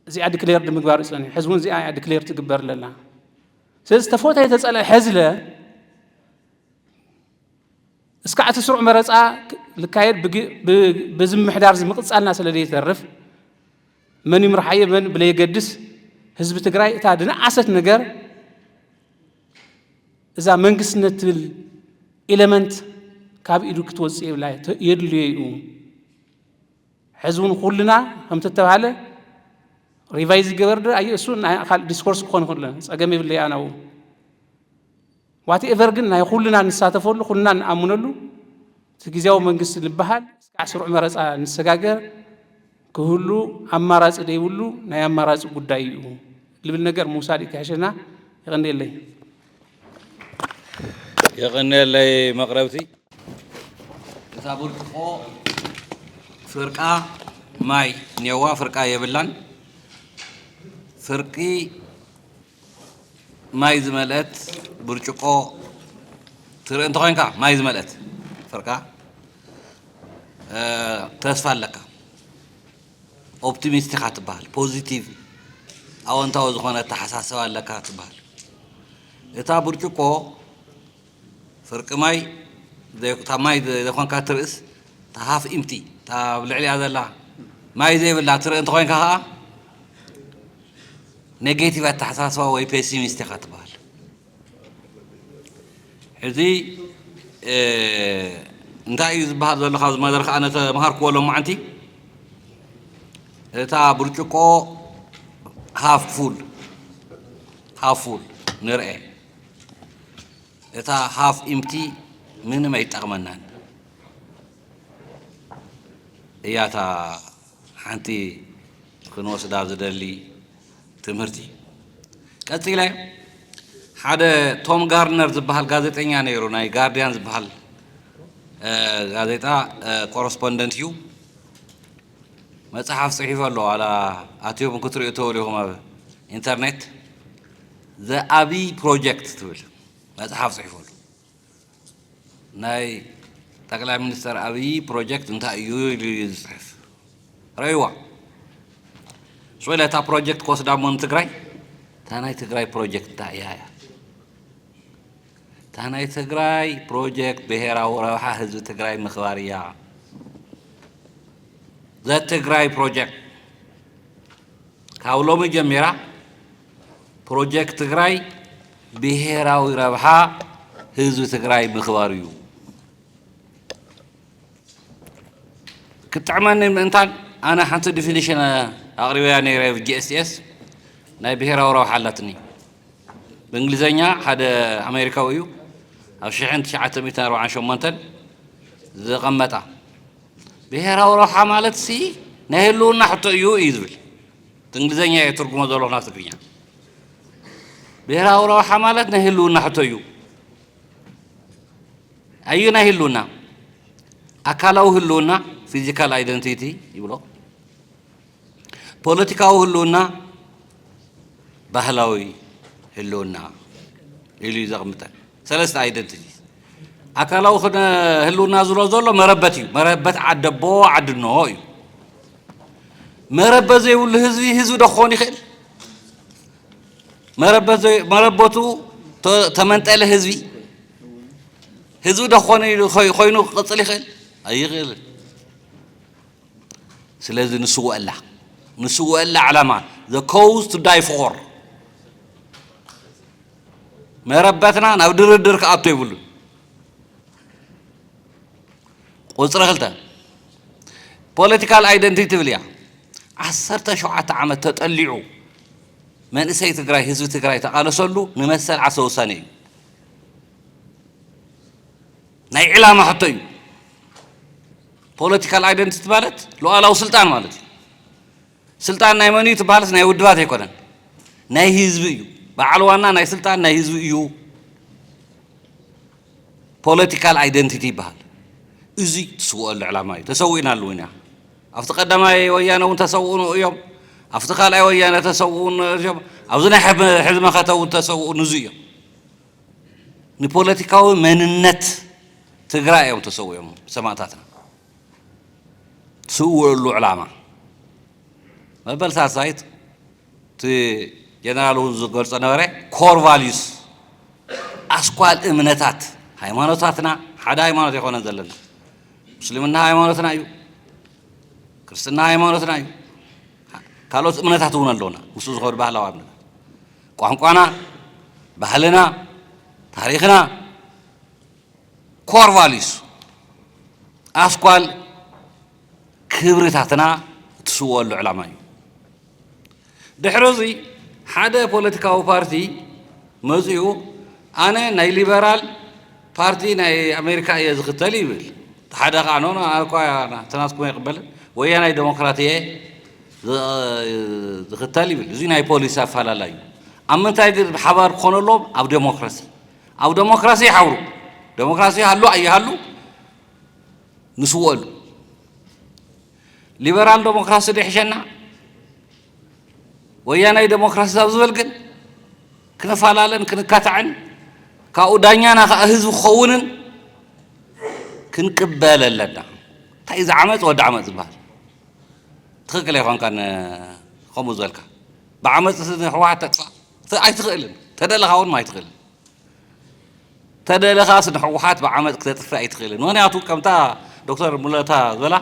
እዚኣ ዲክሌር ንምግባር እዩ ጸኒሑ። ሕዚ እውን እዚኣ እያ ዲክሌር ትግበር ለላ። ስለዚ ተፈተየ ተጸልአ ሕዝለ እስካዕ እቲ ስሩዕ መረፃ ክ-፣ ልካየድ ብግ-፣ ብ-፣ በዚ ምምሕዳር እዚ ምቕፃልና ስለ ዘይተርፍ፣ መን ይምርሓዮ መን ብለየገድስ፣ ህዝቢ ትግራይ እታ ድነኣሰት ነገር፣ እዛ መንግስትነት ትብል ኤለመንት ካብ ኢዱ ክትወፅእ የብላ፣ ተ-፣ የድልዮ እዩ። ሕዚ እውን ኩልና ከምቲ እተባሃለ ሪቫይዝ ይገበር ዶ ኣየ፣ እሱ ናይ ካልእ ዲስኮርስ ክኾን ይኽእል፣ ፀገም የብለይ ኣነ ኣብኡ። ዋትኤቨር ግን ናይ ኩልና ንሳተፈሉ፣ ኩልና ንኣምነሉ፣ እቲ ግዝያዊ መንግስቲ ዝበሃል እስካዕ ስሩዕ መረፃ ንሰጋገር ክህሉ ኣማራፂ ዘይብሉ ናይ ኣማራፂ ጉዳይ እዩ ልብል ነገር ምውሳድ እዩ ክሕሸና። የቐንየለይ። የቐንየለይ መቕረብቲ። እታ ብርጭቆ ፍርቃ ማይ እኒአዋ፣ ፍርቃ የብላን። ፍርቂ ማይ ዝመልአት ብርጭቆ ትርኢ እንተኾይንካ፣ ማይ ዝመልአት ፍርቃ፣ እ፣ ተስፋ ኣለካ። ኦፕቲሚስት ኢኻ ትበሃል። ፖዚቲቭ፣ ኣወንታዊ ዝኾነ ኣተሓሳስባ ኣለካ ትበሃል። እታ ብርጭቆ ፍርቂ ማይ ዘይ-፣ እታ ማይ ዘይኮንካ ትርእስ፣ እታ ሃፍ ኢምቲ፣ እታ ኣብ ልዕሊኣ ዘላ ማይ ዘይብላ ትርኢ እንተኾይንካ ኸዓ፣ ኔጌቲቭ ኣተሓሳስባ ወይ ፔሲሚስት ኢኻ ትበሃል። ሕዚ፣ እ፣ እንታይ እዩ ዝበሃል ዘሎ ካብዚ መድረኽ ኣነ ተምሃርክዎ ሎማዓንቲ? እታ ብርጭቆ ሃፍ ፉል፣ ሃፍ ፉል ንርኤ። እታ ሃፍ ኢምቲ ምንም ኣይጠቕመናን እያ። እታ ሓንቲ ክንወስዳ ዝደሊ ትምህርቲ። ቀጺለ ሓደ ቶም ጋርነር ዝበሃል ጋዜጠኛ ነይሩ፣ ናይ ጋርዲያን ዝበሃል፣ እ፣ ጋዜጣ፣ እ፣ ኮረስፖንደንት እዩ። መጽሓፍ ጽሒፉ ኣሎ፣ ዋላ ኣትዮም ክትሪኡ ትኽእሉ ኢኹም ኣብ ኢንተርኔት። ዘ ኣብይ ፕሮጀክት ትብል መጽሓፍ ጽሒፉ ኣሎ። ናይ ጠቅላይ ሚኒስተር ኣብይ ፕሮጀክት እንታይ እዩ ኢሉ እዩ ዝፅሕፍ። ረእይዋ። ሽለ እታ ፕሮጀክት ክወስዳ እሞ ንትግራይ፣ እታ ናይ ትግራይ ፕሮጀክት እንታይ እያ እያ? እታ ናይ ትግራይ ፕሮጀክት ብሄራዊ ረብሓ ህዝቢ ትግራይ ምኽባር እያ። ዘትግራይ ፕሮጀክት ካብ ሎሚ ጀሚራ ፕሮጀክት ትግራይ ብሄራዊ ረብሓ ህዝቢ ትግራይ ምኽባር እዩ። ክጥዕመኒ ምእንታን ኣነ ሓንቲ ዲፊኒሽን ኣቕሪበያ ነይረ ኣብ ጂ ኤስ ቲ ኤስ። ናይ ብሄራዊ ረብሓ ኣላትኒ። ብእንግሊዘኛ ሓደ ኣሜሪካዊ እዩ ኣብ ሽሕን ትሽዓተ ሚእትን ኣርባዓን ሸሞንተን ዘቐመጣ። ብሄራዊ ረብሓ ማለት ሲ ናይ ህልውና ሕቶ እዩ እዩ ዝብል። እንግሊዘኛ እየ ትርጉሞ ዘለኹ ናብ ትግርኛ። ብሄራዊ ረብሓ ማለት ናይ ህልውና ሕቶ እዩ። ኣዩ ናይ ህልውና? ኣካላዊ ህልውና፣ ፊዚካል ኣይደንቲቲ ይብሎ። ፖለቲካዊ ህልውና፣ ባህላዊ ህልውና ኢሉ እዩ ዘቕምጠን። ሰለስተ ኣይደንቲቲ። ኣካላዊ ክነ ህልውና ዝብሎ ዘሎ መረበት እዩ። መረበት ዓደቦ ዓድኖ እዩ። መረበት ዘይብሉ ህዝቢ ህዝቢ ዶ ክኾን ይኽእል? መረበት ዘይ- መረበቱ ተ- ተመንጠለ ህዝቢ ህዝቢ ዶ ክኾን ኢሉ ኮይ- ኮይኑ ክቕፅል ይኽእል? ኣይኽእልን። ስለዚ ንስወአላ ንስወአላ ዕላማ፣ the cause to die for። መረበትና ናብ ድርድር ክኣቶ ይብሉን። ቁፅሪ ክልተ፣ ፖለቲካል ኣይደንቲቲ ትብል እያ። ዓሰርተ ሸውዓተ ዓመት ተጠሊዑ መንእሰይ ትግራይ፣ ህዝቢ ትግራይ ተቓለሰሉ ንመሰል ዓርሰ ውሳኔ እዩ። ናይ ዕላማ ሕቶ እዩ። ፖለቲካል ኣይደንቲቲ ማለት ሉዓላዊ ስልጣን ማለት እዩ። ስልጣን ናይ መን እዩ ትበሃልስ ናይ ውድባት ኣይኮነን፣ ናይ ህዝቢ እዩ። በዓል ዋና ናይ ስልጣን ናይ ህዝቢ እዩ። ፖለቲካል ኣይደንቲቲ ይበሃል። እዚ ትስውአሉ ዕላማ እዩ። ተሰዊእናሉ ኢና። ኣብቲ ቀዳማይ ወያነ እውን ተሰውኡኑ እዮም። ኣብቲ ካልኣይ ወያነ ተሰውኡኑ እዮም። ኣብዚ ናይ ሕብ- ሕዝመ ከተው እውን ተሰውኡኑ እዚ እዮም። ንፖለቲካዊ መንነት ትግራይ እዮም ተሰዊኦም ሰማእታትና። ትስውእሉ ዕላማ መበል ሳልሳይት እቲ ጀነራል እውን ዝገልጾ ነበረ። ኮር ቫልዩስ፣ ኣስኳል እምነታት። ሃይማኖታትና ሓደ ሃይማኖት ኣይኮነን ዘለና። ምስልምና ሃይማኖትና እዩ። ክርስትና ሃይማኖትና እዩ። ካልኦት እምነታት እውን ኣለውና፣ ምስኡ ዝኸዱ ባህላዊ እምነታት። ቋንቋና፣ ባህልና፣ ታሪኽና፣ ኮር ቫልዩስ፣ ኣስኳል ክብርታትና እትስወሉ ዕላማ እዩ። ድሕሪ እዚ ሓደ ፖለቲካዊ ፓርቲ መፂኡ፣ ኣነ ናይ ሊበራል ፓርቲ ናይ ኣሜሪካ እየ ዝኽተል ይብል። ሓደ ከዓ ኖ ኖ፣ ኣነ እኳ እቲ ናትኩም ኣይቕበልን፣ ወያናይ ዴሞክራት እየ ዝ- ዝኽተል ይብል። እዚ ናይ ፖሊሲ ኣፈላላይ እዩ። ኣብ ምንታይ ግን ብሓባር ክኾኑ ኣለዎም? ኣብ ዴሞክራሲ። ኣብ ዴሞክራሲ ይሓብሩ። ዴሞክራሲ ይሃሉ ኣይሃሉ ንስወሉ። ሊበራል ዴሞክራሲ ዶ ይሕሸና? ወያናይ ዴሞክራሲ ዛብ ዝብል ግን ክንፈላለን ክንካታዕን፣ ካብኡ ዳኛና ከዓ ህዝቢ ክኸውንን ክንቅበል ኣለና። እንታይ እዚ ዓመፅ ወዲ ዓመፅ ዝበሃል? ትኽክል ኣይኮንካን። ከምኡ ዝበልካ ብዓመፅ ህወሓት ተጥፋእ ት- ኣይትኽእልን። ተደለኻ እውን ኣይትኽእልን። ተደለኻስ ንህወሓት ብዓመፅ ክተጥፍእ ኣይትኽእልን። ምኽንያቱ ከምታ ዶክተር ሙለታ ዝበላ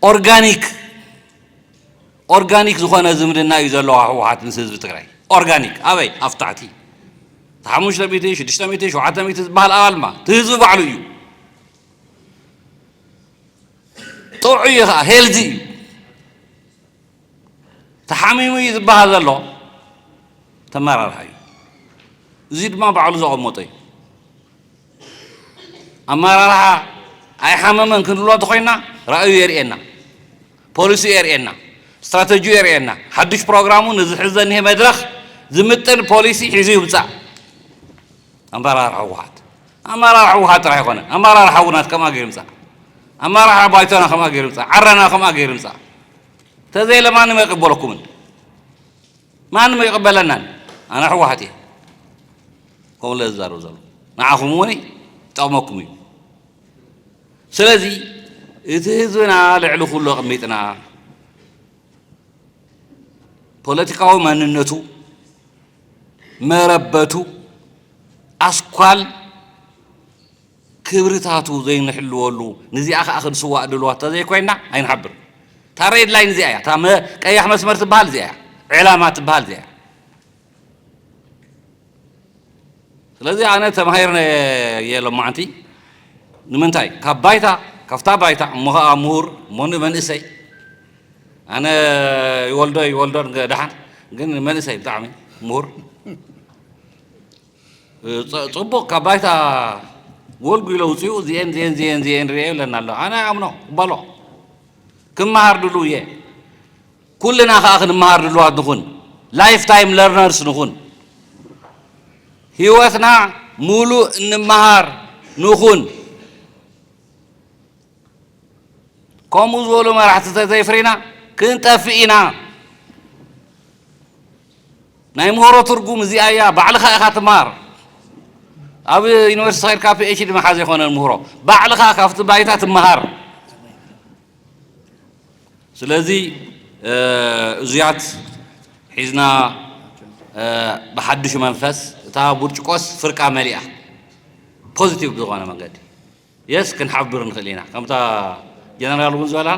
ኦርጋኒክ ኦርጋኒክ ዝኾነ ዝምድና እዩ ዘለዋ ህወሓት ምስ ህዝቢ ትግራይ። ኦርጋኒክ ኣበይ? ኣብ ታሕቲ። እቲ ሓሙሽተ ሚእቲ፣ ሽዱሽተ ሚእቲ፣ ሸውዓተ ሚእቲ ዝበሃል ኣባል ድማ እቲ ህዝቢ ባዕሉ እዩ። ጥዑይ እዩ ከዓ፣ ሄልዚ እዩ። ተሓሚሙ እዩ ዝበሃል ዘሎ ተመራርሓ እዩ። እዚ ድማ ባዕሉ ዘቐመጦ እዩ። ኣመራርሓ ኣይሓመመን ክንብሎ እንተኾይና ራእዩ የርእየና፣ ፖሊሲ የርእየና፣ ስትራተጂ የርእየና፣ ሓዱሽ ፕሮግራሙ ንዝሕዘ እኒሄ መድረኽ ዝምጥን ፖሊሲ ሒዙ ይምፃእ። ኣመራርሓ ህወሓት ኣመራርሓ ህወሓት ጥራሕ ኣይኮነን። ኣመራርሓ ውናት ከምኣ ገይሩ ይምፃእ። ኣመራርሓ ባይቶና ከምኣ ገይሩ ይምፃእ። ዓረና ከምኣ ገይሩ ይምፃእ። ተዘይለ ማንም ኣይቅበለኩምን። ማንም ኣይቕበለናን። ኣነ ህወሓት እየ ከምኡ ዝዛረብ ዘሎ። ንዓኹም እውን ይጠቕመኩም እዩ። ስለዚ እቲ ህዝብና ልዕሊ ኩሉ ኣቕሚጥና ፖለቲካዊ መንነቱ፣ መረበቱ፣ ኣስኳል ክብርታቱ ዘይንሕልወሉ፣ ንዚኣ ከዓ ክንስዋእ ድልዋት ተዘይኮይና ኣይንሓብር። እታ ሬድ ላይን እዚኣ እያ። እታ መ- ቀያሕ መስመር ትበሃል እዚኣ እያ። ዕላማ ትበሃል እዚኣ እያ። ስለዚ ኣነ ተማሂርነ እየ ሎማዓንቲ። ንምንታይ ካብ ባይታ፣ ካብታ ባይታ እሞ ኸዓ ምሁር እሞ መንእሰይ፣ ኣነ ይወልዶ ይወልዶ ደሓን፣ ግን መንእሰይ ብጣዕሚ ምሁር፣ ጽ- ጽቡቕ ካብ ባይታ ጎልጉሎ ውፅኡ እዚኤን እዚኤን እዚኤን እዚኤን ርእየ ይብለና ኣሎ። ኣነ ኣምኖ እባሎ ክመሃር ድሉ እየ። ኩልና ከዓ ክንመሃር ድልዋት ንኹን፣ ላይፍ ታይም ለርነርስ ንኹን። ህይወትና ሙሉእ እንመሃር ንኹን። ከምኡ ዝበሉ መራሕቲ ተዘይፍሪና ክንጠፍእ ኢና። ናይ ምህሮ ትርጉም እዚኣ እያ። ባዕልኻ ኢኻ ትመሃር። ኣብ ዩኒቨርሲቲ ከይድካ ፒ ኤች ዲ መሓዝ ኣይኮነን ምህሮ። ባዕልኻ ካብቲ ባይታ ትመሃር። ስለዚ እዙያት ሒዝና ብሓድሽ መንፈስ እታ ብርጭቆስ ፍርቃ መሊኣ ፖዚቲቭ ብዝኾነ መንገዲ የስ ክንሓብር ንኽእል ኢና። ከምታ ጀነራል እውን ዝበላ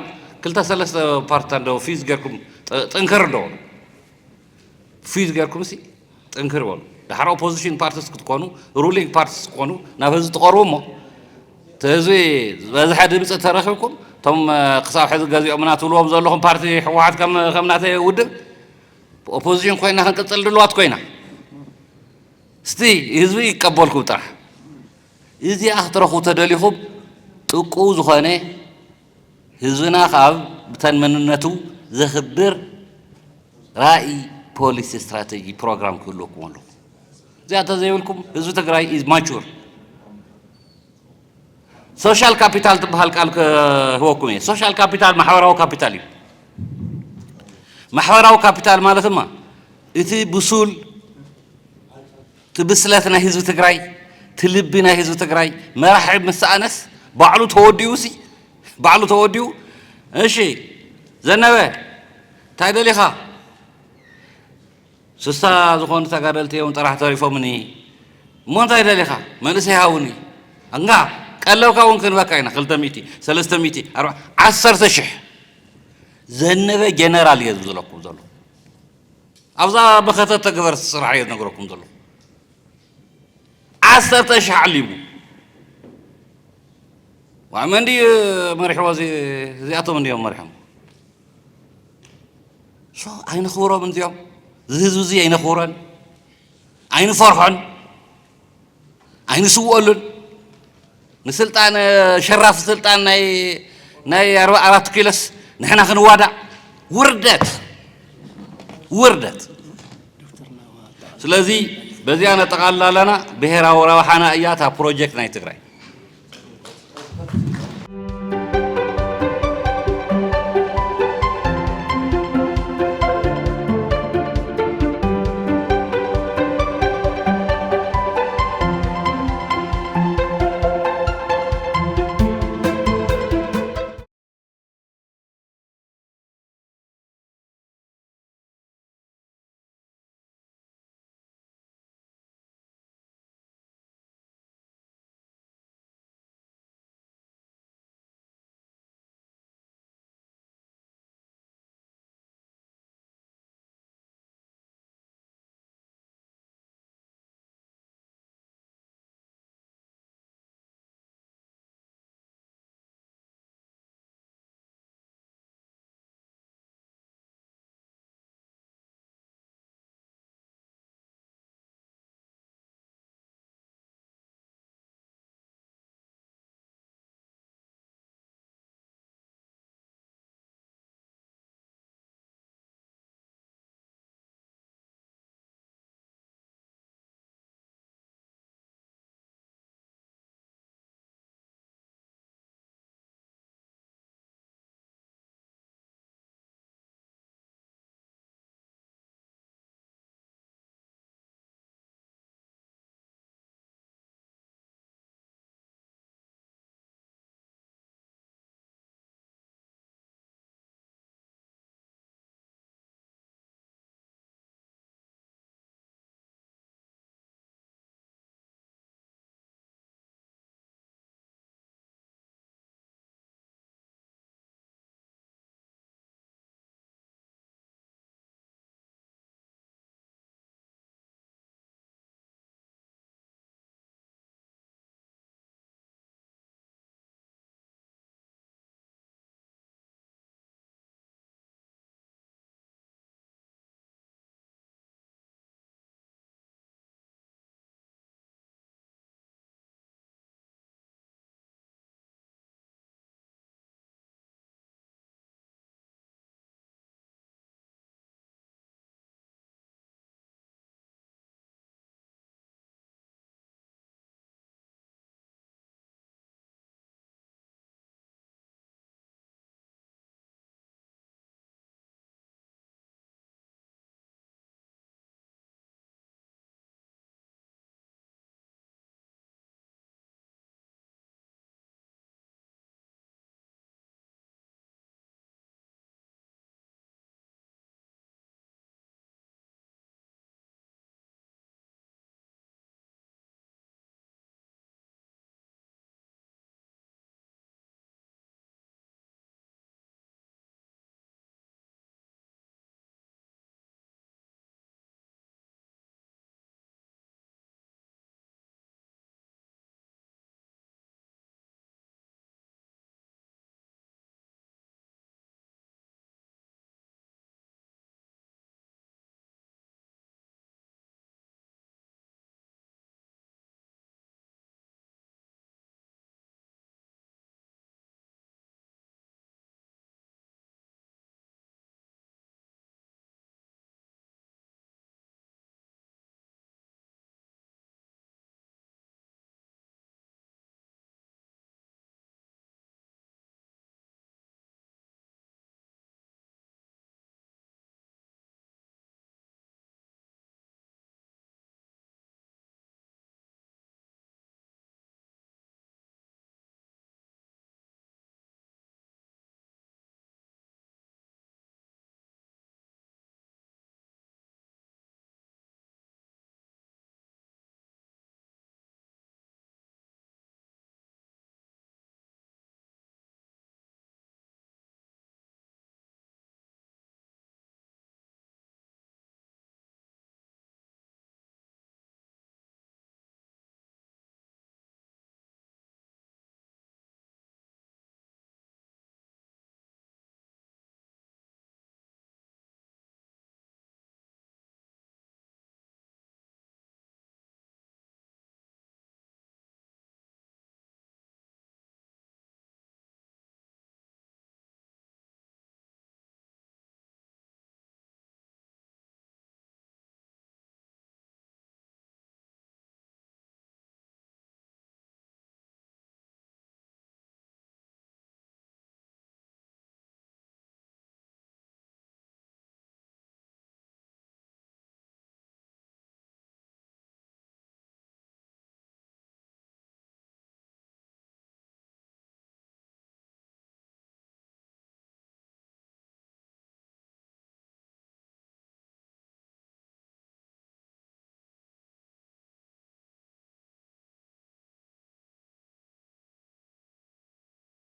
ክልተ ሰለስተ ፓርትታት እንደው ፊዝ ጌርኩም ጥንክር እንደው ፊዝ ጌርኩም ሲ ጥንክር በሉ። ድሓር ኦፖዚሽን ፓርቲስ ክትኮኑ ሩሊንግ ፓርቲስ ክትኮኑ ናብ ህዝቢ ትቐርቡ እሞ እቲ ህዝቢ ዝበዝሐ ድምፂ ተረኪብኩም እቶም ክሳብ ሕዚ ገዚኦምና ትብልዎም ዘለኹም ፓርቲ ህወሓት ከም ከም ናተይ ውድብ ኦፖዚሽን ኮይና ክንቅፅል ድልዋት ኮይና እስቲ ህዝቢ ይቀበልኩም ጥራሕ። እዚኣ ክትረኽቡ ተደሊኹም ጥቁው ዝኾነ ህዝብና ካብ ብተን መንነቱ ዘኽብር ራእይ፣ ፖሊሲ፣ ስትራተጂ፣ ፕሮግራም ክህልወኩም ኣለዎ። እዚኣ ተዘይብልኩም ህዝቢ ትግራይ ኢዝ ማቹር። ሶሻል ካፒታል ትበሃል ቃል ክህበኩም እየ። ሶሻል ካፒታል ማሕበራዊ ካፒታል እዩ። ማሕበራዊ ካፒታል ማለት ድማ እቲ ብሱል እቲ ብስለት ናይ ህዝቢ ትግራይ እቲ ልቢ ናይ ህዝቢ ትግራይ መራሒ ምስ ሰኣነስ ባዕሉ ተወዲኡ ሲ ባዕሉ ተወዲኡ። እሺ ዘነበ እንታይ ደሊኻ? ስሳ ዝኾኑ ተጋደልቲ እዮም ጥራሕ ተሪፎምኒ። እሞ እንታይ ደሊኻ? መንእሰይ ሃውኒ። እንጋ ቀለብካ እውን ክንበካ ኢና። ክልተ ሚእቲ፣ ሰለስተ ሚእቲ፣ ኣርባ፣ ዓሰርተ ሽሕ። ዘነበ ጀነራል እየ ዝብለኩም ዘሎ። ኣብዛ መኸተ ተግበር ስራሕ እየ ዝነግረኩም ዘሎ። ዓሰርተ ሽሕ ዓሊሙ። ዋ፣ መን ድዩ መሪሕዎ? እዚ- እዚኣቶም እንዲዮም መሪሖም። ሶ ኣይንኽብሮም እንዚኦም። እዚ ህዝቢ እዚ ኣይነኽብሮን፣ ኣይንፈርሖን፣ ኣይንስውኦሉን። ንስልጣን ሸራፍ ስልጣን ናይ ናይ ኣርባ ኣራት ኪሎስ ንሕና ክንዋዳእ ውርደት ውርደት። ስለዚ በዚኣ ነጠቓልል ኣለና። ብሄራዊ ረብሓና እያ እታ ፕሮጀክት ናይ ትግራይ።